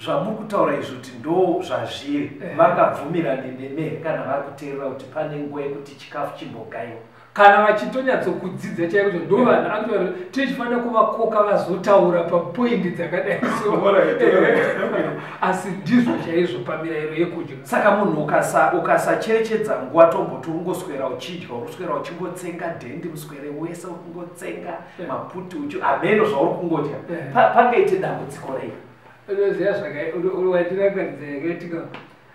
zvamuri kutaura izvi kuti ndo zvazviri, vangabvumirane nemi kana vari kuteerera kuti pane nguva yekuti chikafu chimbogaiwa? Kana vachitonyatsokudzidza chaiko, ndo vanhu actually tichifanira kuvakoka vazotaura papoindi dzakadai so. Asi ndizvo chaizvo pamirayiro yekudya. Saka munhu ukasacherechedza nguva, tomboti ungoswera uchidya, uruswera uchingotsenga dhendi muswere wese, uri kungotsenga maputi uchi hameno zvauri kungodya, pangaite dambudziko rei? Unoziva zvakawandirangaridza yakaitika,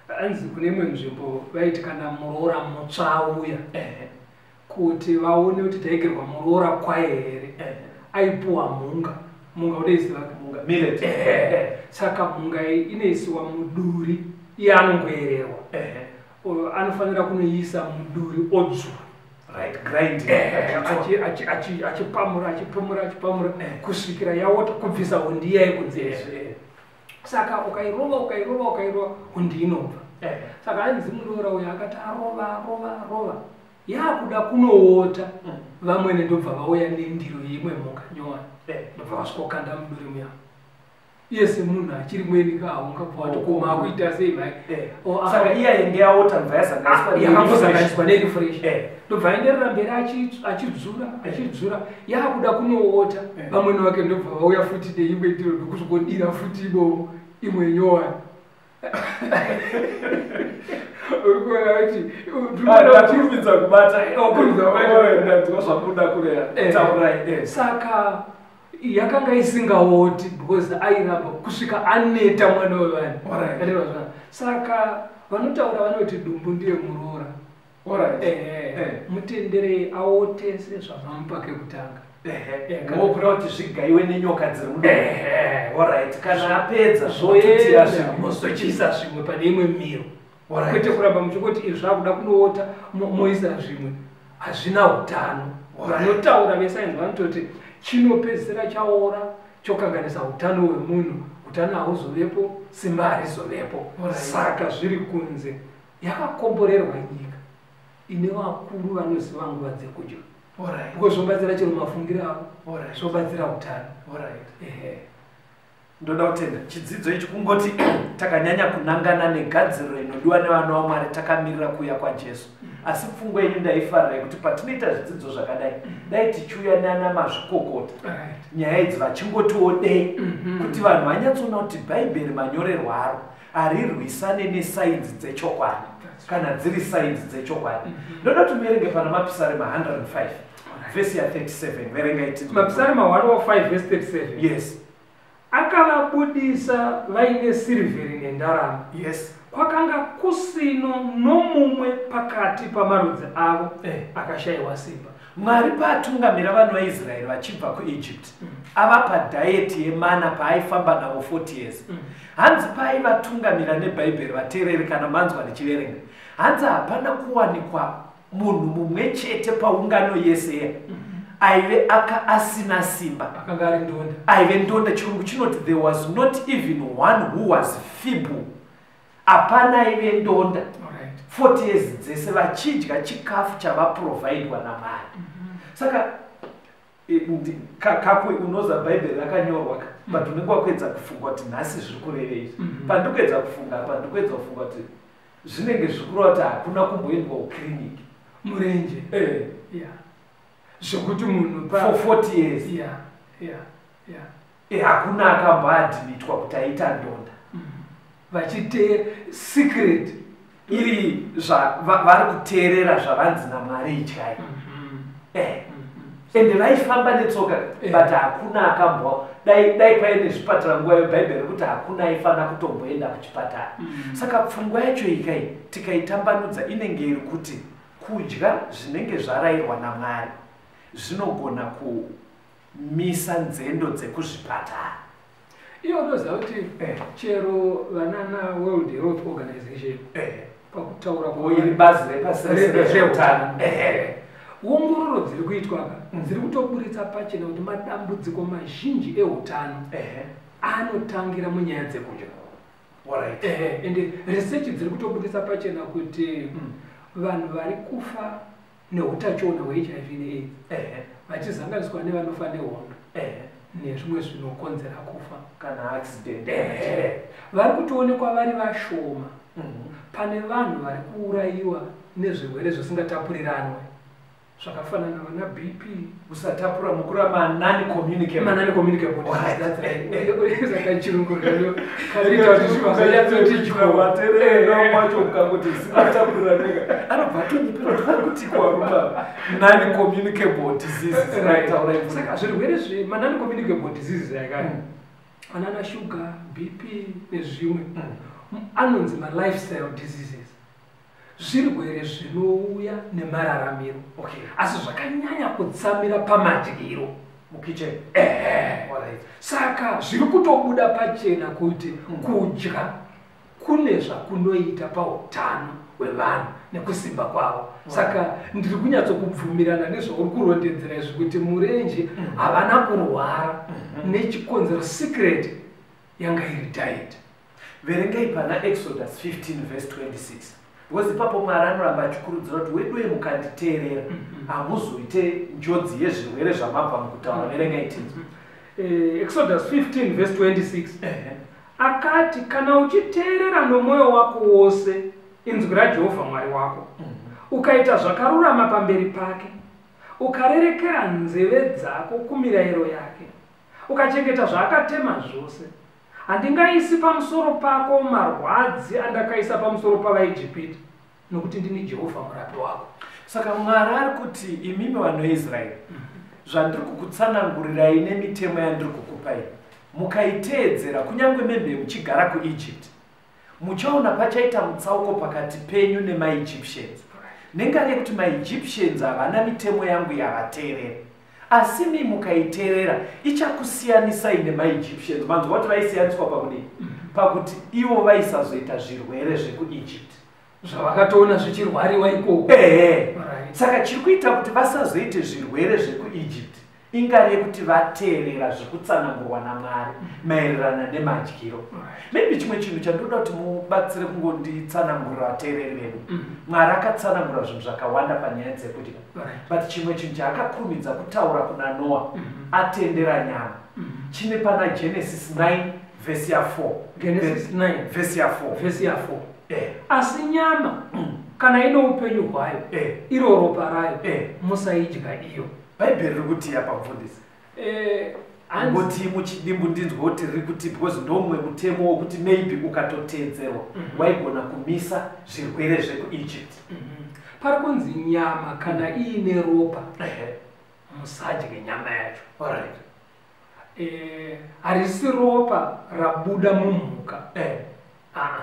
hanzi kune imwe nzvimbo vaiti kana muroora mutsva auya, kuti vaone kuti taigirwa muroora kwaye here, aipuwa mhunga. Mhunga unoiziva? Mhunga, millet. Saka mhunga iyi inoisiwa muduri, iye anongoererwa, anofanira kunoiisa muduri odzvura. Right, grinding. Achipamura achipamura achipamura kusvikira yaota, kubvisa hundi iya yekunze. Saka ukairova ukairova ukairova, hundi inobva. Saka hanzi muroora uyo akati arova arova arova, yakuda kunoota, vamwene ndobva vauya nendiro yeimwe mhuka nyowani, ndobva vasvikokanda muduri muya. Iye semunhu achiri mweni ka, haungabva wati koma akuita sei mhai. Saka iya yenge yaota mva yasanganiswa Yakambosanganiswa nerefresh. Ndobva aenderera mberi achidzura achidzura, yakuda kunoota, vamwene vake ndobva vauya futi neimwe ndiro, ndokusvikodira futi imomo imwe nyowani. Uri kuona kuti Ndakurumidza kubata. Wakurumidza kubata. Ndanzwa zvamunoda kureya. Taurai. Saka yakanga isingaoti because airamba kusvika aneta mwana wevanhu. Saka vanotaura vanoti dumbu ndiye muroora. Mutenderei aotese zvamamupa kekutanga. Wokureva kuti zvigaiwe nenyoka dziri mudumbu. Alright, kana apedza zvotutira zvimwe. Mozochiisa zvimwe pane imwe miro, kwete kuramba muchingoti izvi zvakuda kunoota moisa zvimwe, hazvina utano. Vanotaura vesainzi vanototi chinopedzisira chaora, chokanganisa utano hwemunhu, utano hauzovepo, simba harizovepo. Saka zviri kunze yakakomborerwa nyika ine vakuru vanoziva nguva dzekudya, because zvobatsira chero mafungiro avo, zvobatsira utano. Ndoda kutenda chidzidzo ichi, kungoti takanyanya kunangana negadziriro inodiwa nevana vaMwari takamirira kuuya kwaJesu. Asi pfungwa yenyu ndaifarira yekuti patinoita zvidzidzo zvakadai, dai tichiuya nana mazvikokota nyaya idzi vachingotiwo dei, kuti vanhu vanyatsoona kuti Bhaibheri manyorerwo aro harirwisane nesainzi dzechokwadi, kana dziri sainzi dzechokwadi. Ndoda kuti muverenge pana Mapisarema 105 vhesi ya37. Verengai tinzwe. Mapisarema 105 vhesi 37. Yes. Akavabudisa vaine sirivheri nendarama. Kwakanga kusino nomumwe pakati pamarudzi avo akashayiwa simba. Mwari paatungamira vanhu vaIsraeri vachibva kuEgypt, avapa diet yemana paaifamba navo 40 years, hanzi paaivatungamira neBhaibheri, vateereri, kana manzwa ndichiverenga, hanzi hapana kuwanikwa munhu mumwe chete paungano yese iya aive aka asina simba. Akanga ari ndonda. Aive ndonda. Chirungu chinoti, "There was not even one who was feeble." Hapana aive ndonda. 40 years dzese vachidya chikafu chavaprovhaidwa naMwari. Saka kakwe unoza Bhaibheri rakanyorwa ka, but unenge wakuedza kufunga kuti nhasi zviri kurevei. Pandiri kuedza kufunga apa, ndiri kuedza kufunga kuti zvinenge zviri kureva kuti hakuna kumboendwa kukiriniki. Murenje. Yeah, zvokuti munhu For 40 years. Hakuna akamboadhimitwa kuti aita ndonda. Vachite secret. Iri vari kuteerera zvavanzi naMwari idyai. Ende vaifamba netsoka, but hakuna akambwa. Dai paine zvipatara nguva yeBhaibheri, rekuti hakuna aifanira kutomboenda kuchipatara. Saka pfungwa yacho ikai tikaitambanudza, inenge iri kuti kudya zvinenge zvarayirwa naMwari zvinogona kumisa nzendo dzekuzvipatara. Iye unoziva kuti chero vanana World Health Organization pakutaura iri bazi repasi rese rezveutano, rezveutano. Ongororo dziri kuitwa ka dziri kutoburitsa pachena kuti madambudziko mazhinji eutano anotangira munyaya dzekudya. Ende research dziri kutobudisa pachena kuti vanhu vari kufa neutachiona hweHIV neAIDS vachizanganiswa nevanofa nehondo nezvimwe zvinokonzera kufa, kana accident, vari kutoonekwa vari vashoma pane vanhu vari kuurayiwa nezvirwere zvisingatapuriranwe zvakafanana vana BP. Usatapura mukura, ma-non communicable. Ma-non communicable. Saka chirungu kanoita kuti zvivazonyatsoti. Vateerera wacho ukangoti zvisingatapuriraneka, anobva atonyepera kuti vari kutikwa non-communicable diseases. Taura. Saka zvirwere zvema-non-communicable diseases akaya anana shuga, BP nezvimwe, anonzi malifestyle diseases, zvirwere zvinouya nemararamiro, asi zvakanyanya kutsamira pamadyiro. Mukitchen. Saka zviri kutobuda pachena kuti kudya kune zvakunoita pautano hwevanhu nekusimba kwavo. Saka ndiri kunyatsokubvumirana nezvauri kurondedzera izvi kuti murenje havana kurwara nechikonzero, secret yanga iri diet. Verengai pana Exodus 15 verse 26, because ipapo Mwari anoramba achikurudzira kuti weduwe, mukanditeerera hamuzoite njodzi yezvirwere zvamabva mukutaura. Verengai tinzwe. Exodus 15 verse 26 akati, "Kana uchiteerera nomwoyo wako wose inzwi raJehovha Mwari wako, ukaita zvakarurama pamberi pake, ukarerekera nzeve dzako kumirayiro yake, ukachengeta zvaakatema zvose, handingaisi pamusoro pako marwadzi andakaisa pamusoro pavaIjipita, nokuti ndini Jehovha murapi wako." Saka Mwari ari kuti, imimi vanhu veIsraeri, zvandiri kukutsanangurirai nemitemo yandiri kukupai, mukaiteedzera, kunyange membe muchigara kuEgypt, muchaona pachaita mutsauko pakati penyu nemaEgyptians, nengari yekuti maEgyptians havana mitemo yangu yavateerera, asi mi mukaiteerera ichakusiyanisai nemaEgyptians. Manzwa kuti vaisiyaniswa pakudii? Pakuti ivo vaisazoita zvirwere zvekuEgypt. Zvavakatoona zvichirwariwa ikoko. Ehe. Saka chiri kuita kuti vasazoite zvirwere zvekuEgypt ingari yekuti vateerera zvekutsanangurwa naMwari maererano nemadyiro. Maybe chimwe chinhu chandinoda kuti mubatsire kungonditsanangurira vateereri vedu, Mwari akatsanangura zvinhu zvakawanda panyaya dzekudya, but chimwe chinhu chaakakurumidza kutaura kuna Noa atendera nyama chine pana Genesis 9 vhesi ya4. Genesis 9 vhesi ya4. Vhesi ya4. Asi nyama. Kana ine upenyu hwayo, iro ropa rayo, musaidya iyo. Bhaibheri riri kuti apa, mufundisi? Ngoti muchidimbu ndinzwe kuti riri kuti, because ndomumwe mutemo wokuti maybe ukatoteedzerwa waigona kumisa zvirwere zvekuEgypt. Pari kunzi nyama kana iine ropa, musadye nyama yacho. Harisi ropa rabuda mumhuka. Aa,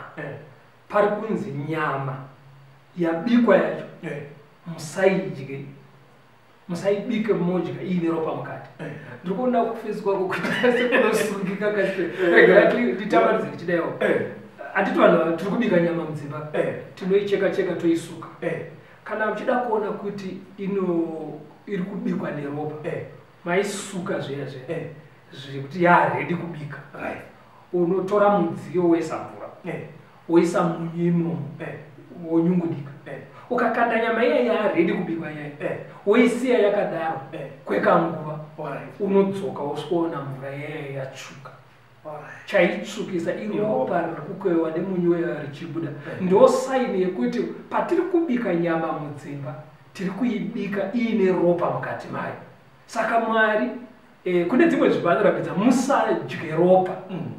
pari kunzi nyama yabikwa yacho musaidye, musaibike modya iine ropa mukati. Ndiri kuona kufesi kwako kuti sekunosungika kasi. Regera nditambanudze ndichidaiwo. Handiti vanhu tiri kubika nyama mudzimba, tinoicheka cheka, toisuka. Kana uchida kuona kuti ino iri kubikwa neropa, maisuka zviya zviya zvekuti yaready kubika, unotora mudziyo woisa mvura, woisa munyu imomo, wonyungudika. Ukakanda nyama iya yaready kubikwa iyaya, woisiya yakadaro kwekanguva, unodzoka wosvikoona mvura iyaya yatsvuka. Chaitsvukisa iropa riri kukwewa nemunyu weya richibuda. Ndo sign yekuti patiri kubika nyama mudzimba, tiri kuibika iine ropa mukati mayo. Saka Mwari, kune dzimwe nzvimbo anorambidza musadye ropa,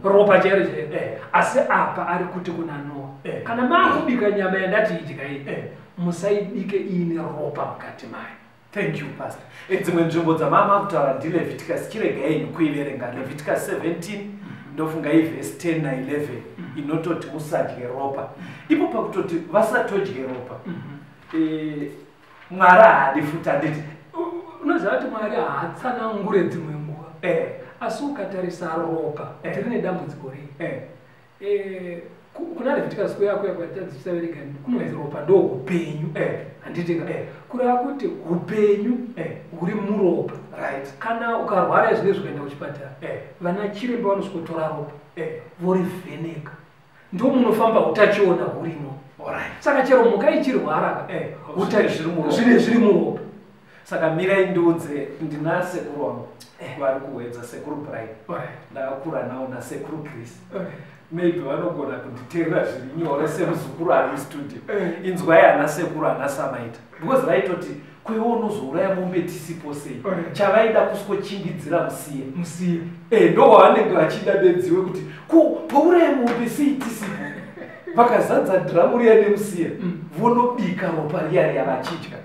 ropa chairo chairo. Asi apa ari kuti kuna Noa, kana maakubika nyama yandati idyai, musaibike iine ropa mukati mayo. Thank you, Pastor. Dzimwe nzvimbo dzamama kutaura ndiLeviticus. Chiregai henyu kuiverenga Leviticus 17, ndofunga ivhesi 10 na11 inototi musadye ropa. Ipo pakutoti vasatodye ropa, Mwari haadi futi, handiti? Unoziva kuti Mwari haatsanangure dzimwe nguva, asi ukatarisa ropa rine dambudziko rei? Kuna Leviticus kuya kuya kwatadzisaverenga, kunonzi ropa ndo upenyu, handiti ka? Kureva kuti upenyu huri muropa. Kana ukarwara izvinezvi ukaenda kuchipatara, vana chiremba vanosvikotora ropa, vorivheneka, ndo munofamba utachiona hurimo. Saka chero mhuka ichirwara ka, Zvine zviri muropa. Zvine zviri muropa. Saka mirai ndiudze, ndina sekuru wangu vari kuwedza, Sekuru Brian. Ndakakura nawo naSekuru Chris. Maybe vanogona kunditeerera zviri nyore semuzukuru ari mustudio. Inzwai ana sekuru, ana samaita, because vaitoti kwewe unozouraya mombe tisipo sei? Chavaida kuswochingidzira musiye. Musiye. Ndo wavanenge vachida bedziwe kuti ko pauraya mombe sei tisipo? Vakazadza dhiramu riya nemusiya, vonobika ropa riya riya vachidya.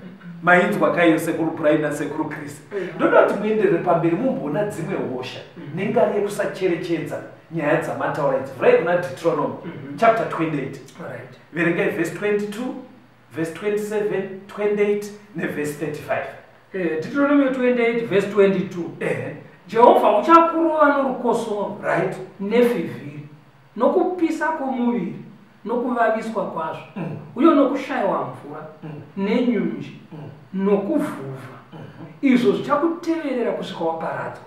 Mainzwa kaiyo, Sekuru Brian naSekuru Chris? Ndoda kuti muenderere pamberi mumboona dzimwe hosha nengari yekusacherechedza nyaya dzamataura idzi. Vhurai kuna Deuteronomy chapter 28. Verengai vhesi 22, vhesi 27, 28 nevhesi 35. Deuteronomy 28 verse 22. Jehovha uchakurova norukosoro, nefivhiri, nokupisa kwomuviri, nokuvaviswa kwazvo, uye nokushayiwa mvura, nenyunji, nokuvhuvha, izvo zvichakuteverera kusvika waparadzwa.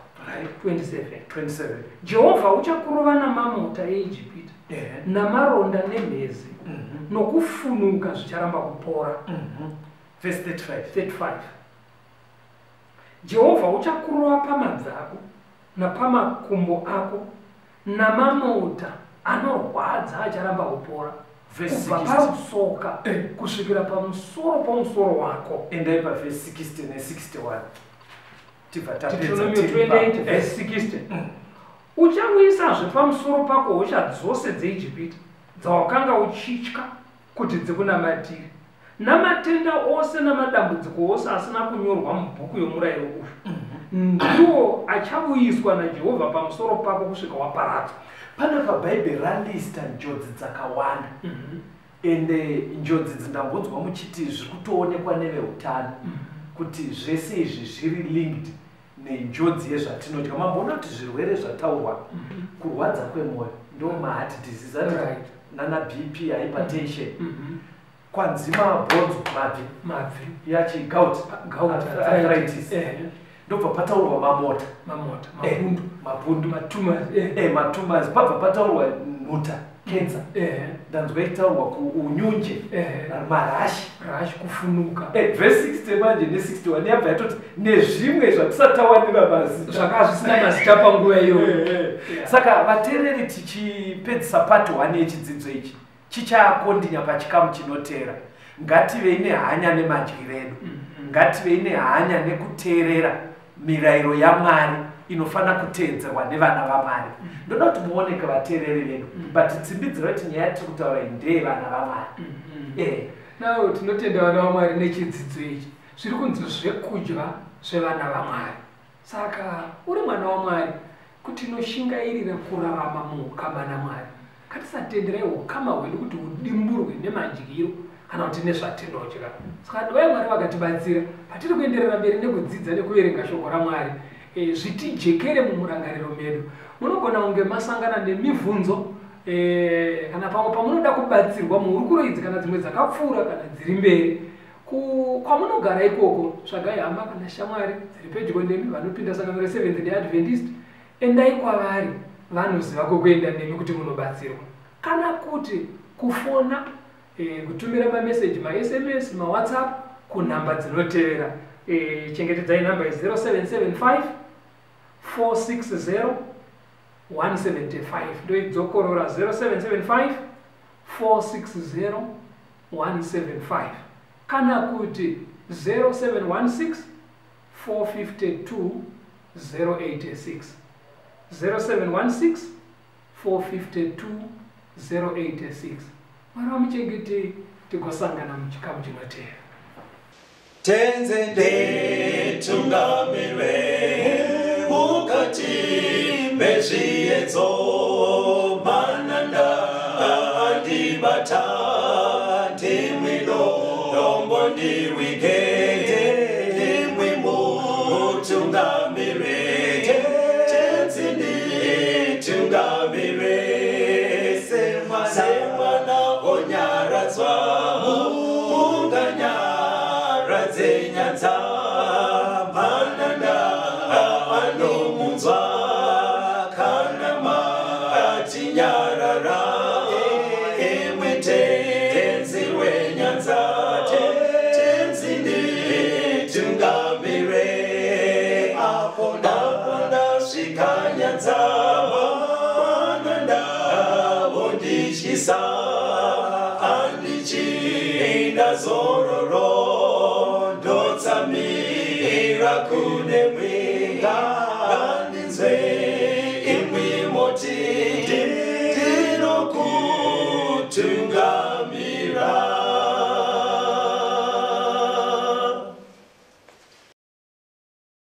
27. 27. Jehovha uchakurova namamota eIjipita, namaronda nemhezi, nokufunuka zvicharamba kupora. Verse 35. 35. Jehovha uchakurova pamabvi ako napamakumbo ako namamota anorwadza acharamba kupora, Verse kubva 60. parutsoka kusvikira pamusoro pomusoro wako. Endai pavhesi 60 ne61, tibva tapedza. Deuteronomy Tiri 28 verse 60. Uchauyisazve pamusoro pako hosha dzose dzeIjipita dzawakanga uchitya kuti dzikunamatire, namatenda ose namadambudziko ose asina kunyorwa mubhuku yomurayiro uyu, ndiwo achauyiswa naJehovha pamusoro pako kusvika waparadzwa. Panapa Bhaibheri ralista njodzi dzakawanda, ende njodzi dzindambonzwa muchiti zviri kutoonekwa neveutano kuti zvese izvi zviri linked nenjodzi yezvatinodya. Mamboona kuti zvirwere zvataurwa, kurwadza kwemwoyo, ndo maheart disease ati, nana BP, hypertension, kwanzi mabhonzo, mabvi, Mabvi. yachi gout, Gout. Arthritis. Ndobva pataurwa mamota. Mamota, mapundu. Mapundu. Matumors. Matumors. Pabva pataurwa nhuta, cancer. Ndanzwa ichitaurwa kuunyunje, marashi. Rashi, kufunuka. Verse 60 manje ne61 yabva yatoti nezvimwe zvatisatawanira mazita. Zvakanga zvisina mazita panguva iyoyo. Saka vateereri, tichipedzisa part 1 yechidzidzo ichi, chichakondinya pachikamu chinoteera. Ngativei nehanya nemadyiro edu, ngativei nehanya nekuteerera mirayiro yaMwari inofanira kuteedzerwa nevana vaMwari. Ndoda kuti muoneke vateereri vedu, but tsimbidzira kuti nyaya yatiri kutaura iyi ndeyevana vaMwari. Now tinotenda vana vaMwari nechidzidzo ichi. Zviri kunzi zvekudya zvevana vaMwari. Saka uri mwana waMwari kuti unoshingairira kurarama muukama naMwari. Ngatisatenderai ukama hwedu kuti hudimburwe nemadyiro kana kuti nezvatinodya. Saka dai Mwari vakatibatsira patiri kuenderera mberi nekudzidza nekuverenga shoko raMwari, zvitijekere mumurangariro medu. Munogona kunge masangana nemibvunzo, kana pamwe pamunoda kubatsirwa muhurukuro idzi kana dzimwe dzakapfuura kana dziri mberi. Kwamunogara ikoko, tsvagai hama kana shamwari dziri pedyo nemi vanopinda sangano reSeventh Day Adventist. Endai kwavari, vanoziva kwekuenda nemi kuti munobatsirwa. Kana kuti kufona, kutumira mameseji, maSMS, maWhatsApp kunhamba dzinotevera. Chengetedzai nhamba iyi 0775 460 175. Ndoidzokorora 0775 460 175 kana kuti 0716 452 086, 0716 452 086. Mwari vamuchengetei, tigosangana muchikamu chinotevera. Tenzi nditungamire mukati mezviedzo, mananda andibata, ndimwi dombo ndirwige, ndimwi mutungamire. Tenzi nditungamire semwana onyaradzwa, munganyaradze nyanza, mananda anomunzwa, kana matinyarara, imwe Tenzi wenyanza. Tenzi nditungamire apo ndasvika nyanza, mananda vondityisa, andichida zororo, ndotsamira kune mwenga, ngandinzwe.